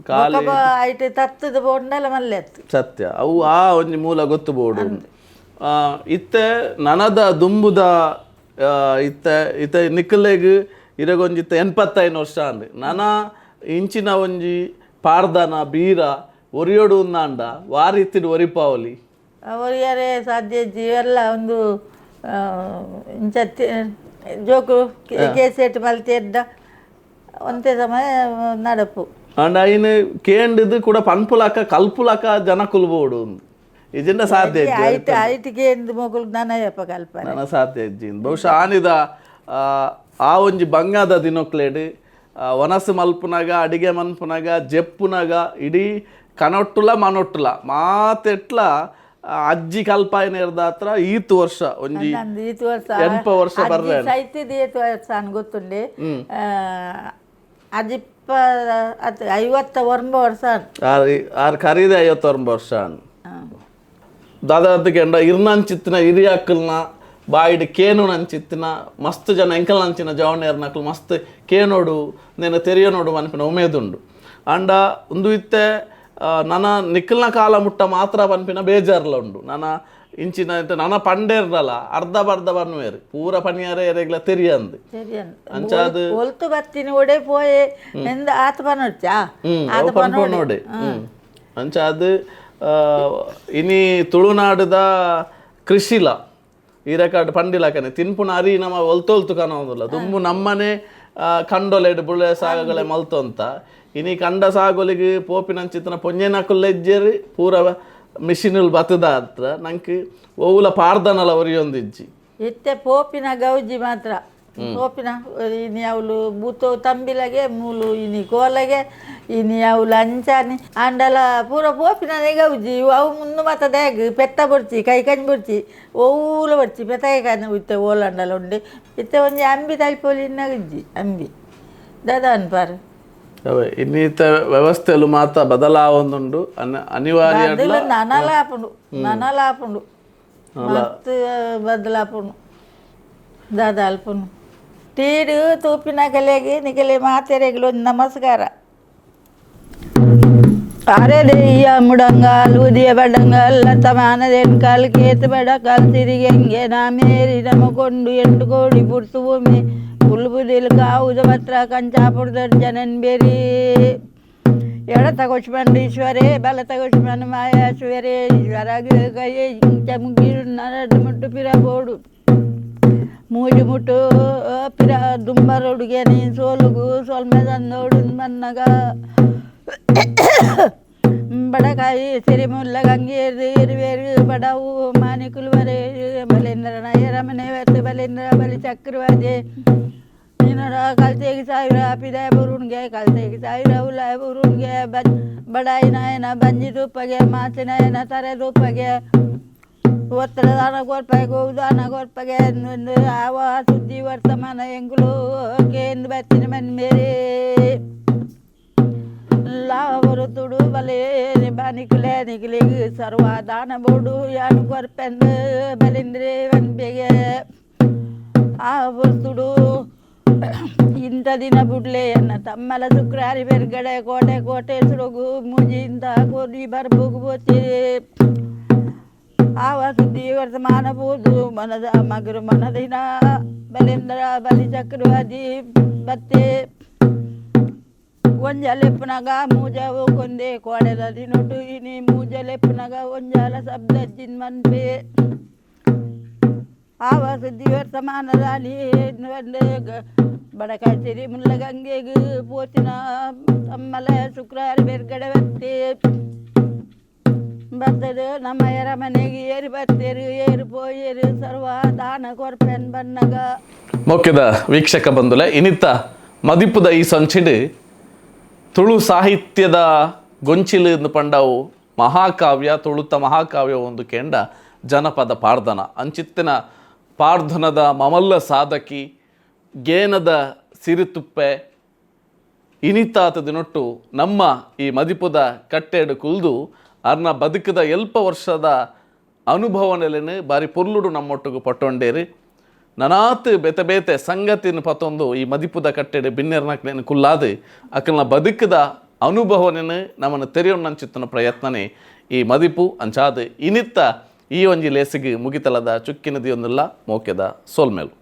ಕಾಲಿ ಐಟ್ ತತ್ತದ ಬೋಂಡಲ ಮಲ್ಲೆತ್ತು ಸತ್ಯ ಅವು ಆ ಒಂಜಿ ಮೂಲ ಗೊತ್ತು ಬೋಡು. ಇತ್ತೆ ನನದ ದುಂಬುದ ಇತ್ತೆ ಇತ್ತೆ ನಿಕ್ಕಲೆಗ್ ಇರಗೊಂಜಿತ್ತ 85 ವರ್ಷ ಅಂದ್ ನನ ಇಂಚಿನ ಒಂಜಿ ಪಾರ್ದನ ಬೀರ ಒರಿಯೋಡು ಉಂದಾಂಡ ವಾರಿತ್ತಿಡ್ ಒರಿಪಾವಲಿ ಒರಿಯರೆ ಸಾಧ್ಯ ಇವೆಲ್ಲ ಒಂದು ಇಂಚ ಜೋಕು ಕೇಸೆಟ್ ಮಲ್ತಿದ್ದ ಒಂತೆ ಸಮಯ ನಡಪು. ಅಂಡ್ ಐನ್ ಕೇಂಡಿದ್ ಕೂಡ ಪನ್ಪುಲಕ ಕಲ್ಪುಲಕ ಜನಕುಲು ಬೋಡು ಇಜಿಂಡ ಸಾಧ್ಯ ಐಟ್ ಐಟಿಗೆ ಎಂದು ಮೊಗುಲು ನನಯಪ್ಪ ಕಲ್ಪನೆ ನನ್ನ ಸಾಧ್ಯ ಇಜ್ಜಿ. ಬಹುಶಃ ಆನಿದ ಆ ಒಂಜಿ ಬಂಗಾದ ದಿನೊಕ್ಲೇಡ್ ವನಸು ಮಲ್ಪುನಗ ಅಡಿಗೆ ಮನ್ಪುನಗ ಜೆಪ್ಪುನಗ ಇಡೀ ಕನೊಟ್ಟುಲ ಮನೊಟ್ಟುಲ ಮಾತೆಟ್ಲ ಅಜ್ಜಿ ಕಲ್ಪಾಯಿನ ಹತ್ರ ಈತ್ ವರ್ಷ ಒಂಜಿ 80 ವರ್ಷ ಬರ್ರೆ ಸೈತಿದ ಏತು ವರ್ಷ ಅನ್ ಗೊತ್ತುಂಡೆ ಅಜಿಪ್ಪ 59 ವರ್ಷ ಆರು ಖರೀದೆ 59 ವರ್ಷ ದಾದಾದಕ್ಕೆ ಇರ್ನಂಚಿತ್ತಿನ ಹಿರಿಯಾಕಲ್ನ ಬಾಯಿಡ್ ಕೇನು ನಂಚಿತ್ತಿನ ಮಸ್ತ್ ಜನ ಎಂಕಲ್ ನಂಚಿನ ಜವನೇರ್ನಕಲ್ ಮಸ್ತ್ ಕೇನೋಡು ನೇನು ತೆರಿಯನೋಡು ಮನ್ಪಿನ ಉಮೇದುಂಡು. ಅಂಡ ಉಂದು ಇತ್ತೆ ನನ ನಿಕ್ಕಲ್ನ ಕಾಲ ಮುಟ್ಟ ಮಾತ್ರ ಪನ್ಪಿನ ಬೇಜಾರ್ಲ ಉಂಡು. ನನ ಇಂಚಿನ ನನ ಪಂಡೇರ್ದಲ್ಲ ಅರ್ಧ ಬರ್ಧ ಬನ್ವೇರು ಪೂರ ಪನಿಯಾರೆ ಎರೆಗ್ಲ ತೆರಿಯಂದು ಅಂಚಾದ್ ಒಲ್ತು ಬತ್ತಿನ ಒಡೆ ಪೋಯೆ ಎಂದ ಆತ ಪನೊಡ್ಚಾ ಅವು ಪನ್ಪೊನೋಡೆ. ಅಂಚಾದ್ ಇನಿ ತುಳುನಾಡುದ ಕೃಷಿಲ ಈ ರೆಕಾರ್ಡ್ ಪಂಡಿಲಕನೆ ತಿನ್ಪುನ ಅರಿ ನಮ್ಮ ಒಲ್ತೊಲ್ತು ಕನೊಂದುಲ್ಲ ದುಂಬು ನಮ್ಮನೆ ಕಂಡೊಲೆಡ್ ಬುಳೆ ಸಾಗಗಳೇ ಮಲ್ತೊಂತ ಇನಿ ಕಂಡ ಸಾಗೋಲಿಗೆ ಪೋಪಿನಂಚಿತ್ತನ ಪೊಂಜೆನಕುಲ್ಲೆಜ್ಜೆರ್ ಪೂರ ಮಿಷಿನುಲ್ ಬತ್ತದ ಹತ್ರ ನಂಗೆ ಓವುಲ ಪಾರ್ದನಲ ಒರಿಯೊಂದಿಜ್ಜಿ. ಇತ್ತೆ ಪೋಪಿನ ಗೌಜಿ ಮಾತ್ರ ಪೋಪಿನ ಇನಿ ಅವಳು ಬೂತೋ ತಂಬಿಲಗೆ ಮೂಲು ಇನಿ ಕೋಲಗೆ ಇನಿ ಅವಳು ಅಂಚಾನಿ ಆಂಡಲ ಪೂರ ಪೋಪಿನನೇ ಗೌಜಿ. ಅವು ಮುಂದು ಮಾತ ದ್ಯಾಗ್ ಪೆತ್ತ ಬೊಡ್ಚಿ ಕೈ ಕಂಜಿ ಬೊಡ್ಚಿ ಓವುಲ ಬೊಡ್ಚಿ ಪೆತ್ತಾಯ ಕಾನಿ ಇತ್ತೆ ಓಲಂಡಲ ಉಂಡೆ ಇತ್ತೆ ಒಂಜಿ ಅಂಬಿ ತಲ್ಪೊಲಿ ಇಜ್ಜಿ ಅಂಬಿ ದಾದ ಅನ್ಪಾರು. ಅವೇ ಇನ್ನಿತ ವ್ಯವಸ್ಥೆಲು ಮಾತ ಬದಲಾವೊಂದುಂಡು ಅನಿವಾರ್ಯ ನನಲಾಪುಂಡು ನನಲಾಪುಂಡು ಮಸ್ತ್ ಬದಲಾಪುಂಡು ದಾದ ಅಲ್ಪುಂಡು ಟೀಡು ತೂಪಿನ ಕಲೆಗೆ ನಿಕಲೆ ಮಾತೆರೆಗ್ಲು ಒಂದು ನಮಸ್ಕಾರ. ಅರೆ ಮುಡಂಗಾಲ್ ಉದಿಯ ಬಡಂಗಾಲ್ ಲತಮಾನದೇನ್ ಕಾಲ್ ಕೇತು ಬಡಕಾಲ್ ತಿರಿಗೆಂಗೆ ನಾಮೇರಿ ನಮಗೊಂಡು 8 ಕೋಡಿ ಪುರ್ತು ಭೂಮಿ ಕುಲ್ಬುದಿಲ್ ಕಾವುದ ಪತ್ರ ಕಂಚಾಪುರದ ಜನನ್ ಬೇರಿ ಎಡತ ಕೊಶ್ಮಂಡೀಶ್ವರೇ ಬಲತ ಕೊಶ್ಮನ್ ಮಾಯಾಶ್ವರೇ ಈಶ್ವರ ಕೈಯೇ ಚಮುಗಿರು ನರಡು ಮುಟ್ಟು ಪಿರಬೋಡು ಮೂಜು ಮುಟ್ಟು ಪಿರ ದುಂಬರೊಡುಗೆ ನೀ ಸೋಲುಗು ಸೋಲ್ಮೆ ತಂದೋಡು ಮನ್ನಗ ಬಡಕಾಯಿ ಸಿರಿಮುಲ್ಲ ಗಂಗೇರು ಇರುವೇರು ಬಡವು ಮಾನಿಕುಲು ಬರೇ ಬಲೇಂದ್ರ ನಾಯರ ಮನೆ ಬಲೇಂದ್ರ ಬಲಿ ಚಕ್ರವಾದಿ ನೀನರ ಕಲ್ತೇಗಿ ಸಾವಿರ ಪಿದಾಯ ಬುರುಣ್ಗೆ ಕಲ್ತೇಗಿ ಸಾವಿರ ಉಲಾಯ ಬುರುಣ್ಗೆ ಬಡಾಯಿ ನಾಯನ ಬಂಜಿ ತುಪ್ಪಗೆ ಮಾಸಿ ನಾಯನ ತರೆ ತುಪ್ಪಗೆ ಒತ್ತರ ದಾನ ಕೊರ್ಪಗೆ ಗೋದಾನ ಕೊರ್ಪಗೆ ಆವ ಸುದ್ದಿ ವರ್ತಮಾನ ಎಂಗುಲು ಕೇಂದ್ರ ಬತ್ತಿನ ಮನ್ ಮೇರೆ ಲಾವರುతుడు ಬಲೇ ಬಾನಿಕುಲೆ ನಿಕಲಿಗೆ ಸರ್ವ ದಾನ ಬೋಡು ಯಾನು ಕೊರ್ಪೆಂದು ಬಲಿಂದ್ರೆ ವನ್ಬೆಗೆ ಆ ಬರ್ತುಡು ಇಂಥ ದಿನ ಬುಡ್ಲೆ ಎನ್ನ ತಮ್ಮಲ ಶುಕ್ರಾರಿ ಬೆರ್ಗಡೆ ಕೋಟೆ ಕೋಟೆ ಸುಡುಗು ಮುಜಿಂದ ಕೋರಿ ಬರ್ಬುಗು ಬೋತಿರಿ ಆವ ಸುದ್ದಿ ವರ್ತಮಾನ ಬೋದು ಮನದ ಮಗರು ಮನದಿನ ಬಲಿಂದ್ರ ಬಲಿ ಚಕ್ರವಾದಿ ಬತ್ತೆ ಒಂಜಲೆಪ್ಪನಗ ಮೂಜವು ಕೊಂದೆ ಕೋಡೆದ ದಿನೊಟು ಇನಿ ಮೂಜಲೆಪ್ಪನಗ ಒಂಜಾಲ ಶಬ್ದ ಜಿನ್ಮನ್ಪೆ ಆವ ಸುದ್ದಿ ವರ್ತಮಾನದಾನಿ ಬಡಕಾಚಿರಿ ಮುಲ್ಲಗಂಗೆಗ್ ಪೋತಿನ ತಮ್ಮಲ ಶುಕ್ರಾರ ಬೆರ್ಗಡೆ ಬತ್ತೆ ಬರ್ತದೆ ನಮ್ಮ ಎರ ಮನೆಗೆ ಏರು ಬತ್ತೇರು ಏರು ಪೋಯೇರು ಸರ್ವ ದಾನ ಕೊರ್ಪೆನ್ ಬನ್ನಗ. ಮೊಕ್ಕೆದ ವೀಕ್ಷಕ ಬಂಧುಲೆ, ಇನಿತ ಮದಿಪುದ ಈ ಸಂಚಿಡ್ ತುಳು ಸಾಹಿತ್ಯದ ಗೊಂಚಿಲು ಇಂದು ಪಂಡವು ಮಹಾಕಾವ್ಯ, ತುಳುತ ಮಹಾಕಾವ್ಯ ಒಂದು ಕೇಂಡ ಜನಪದ ಪಾಡ್ದನ. ಅಂಚಿತ್ತಿನ ಪಾಡ್ದನದ ಮಮಲ್ಲ ಸಾಧಕಿ, ಗೇನದ ಸಿರಿತುಪ್ಪೆ ಇನಿತಾತ ದಿನೊಟ್ಟು ನಮ್ಮ ಈ ಮದಿಪುದ ಕಟ್ಟೆಡು ಕುಲ್ದು ಅರ್ನ ಬದುಕದ ಎಲ್ಪ ವರ್ಷದ ಅನುಭವನೆಲೆನ್ ಬಾರಿ ಪೊರ್ಲುಡು ನಮ್ಮೊಟ್ಟುಗು ಪಟ್ಟೊಂಡೇರು. ನನಾತ್ ಬೇತೆ ಬೇತೆ ಸಂಗತಿನ ಪತ್ತೊಂದು ಈ ಮದಿಪುದ ಕಟ್ಟೆಡು ಬಿನ್ನೆರ್ನಕ್ಲೆನ್ ಕುಲ್ಲಾದ್ ಅಕಲ್ನ ಬದುಕದ ಅನುಭವನೆನ್ ನಮ್ಮನ್ನು ತೆರೆಯೊನ್ನಂಚಿತ್ತನ ಪ್ರಯತ್ನನೇ ಈ ಮದಿಪು. ಅಂಚಾದ್ ಇನಿತ್ತ ಈ ಒಂಜಿ ಲೇಸಿಗೆ ಮುಗಿತಲದ ಚುಕ್ಕಿನ ದಿಯೊಂದುಲ್ಲ ಮೋಕೆದ ಸೋಲ್ಮೇಲು.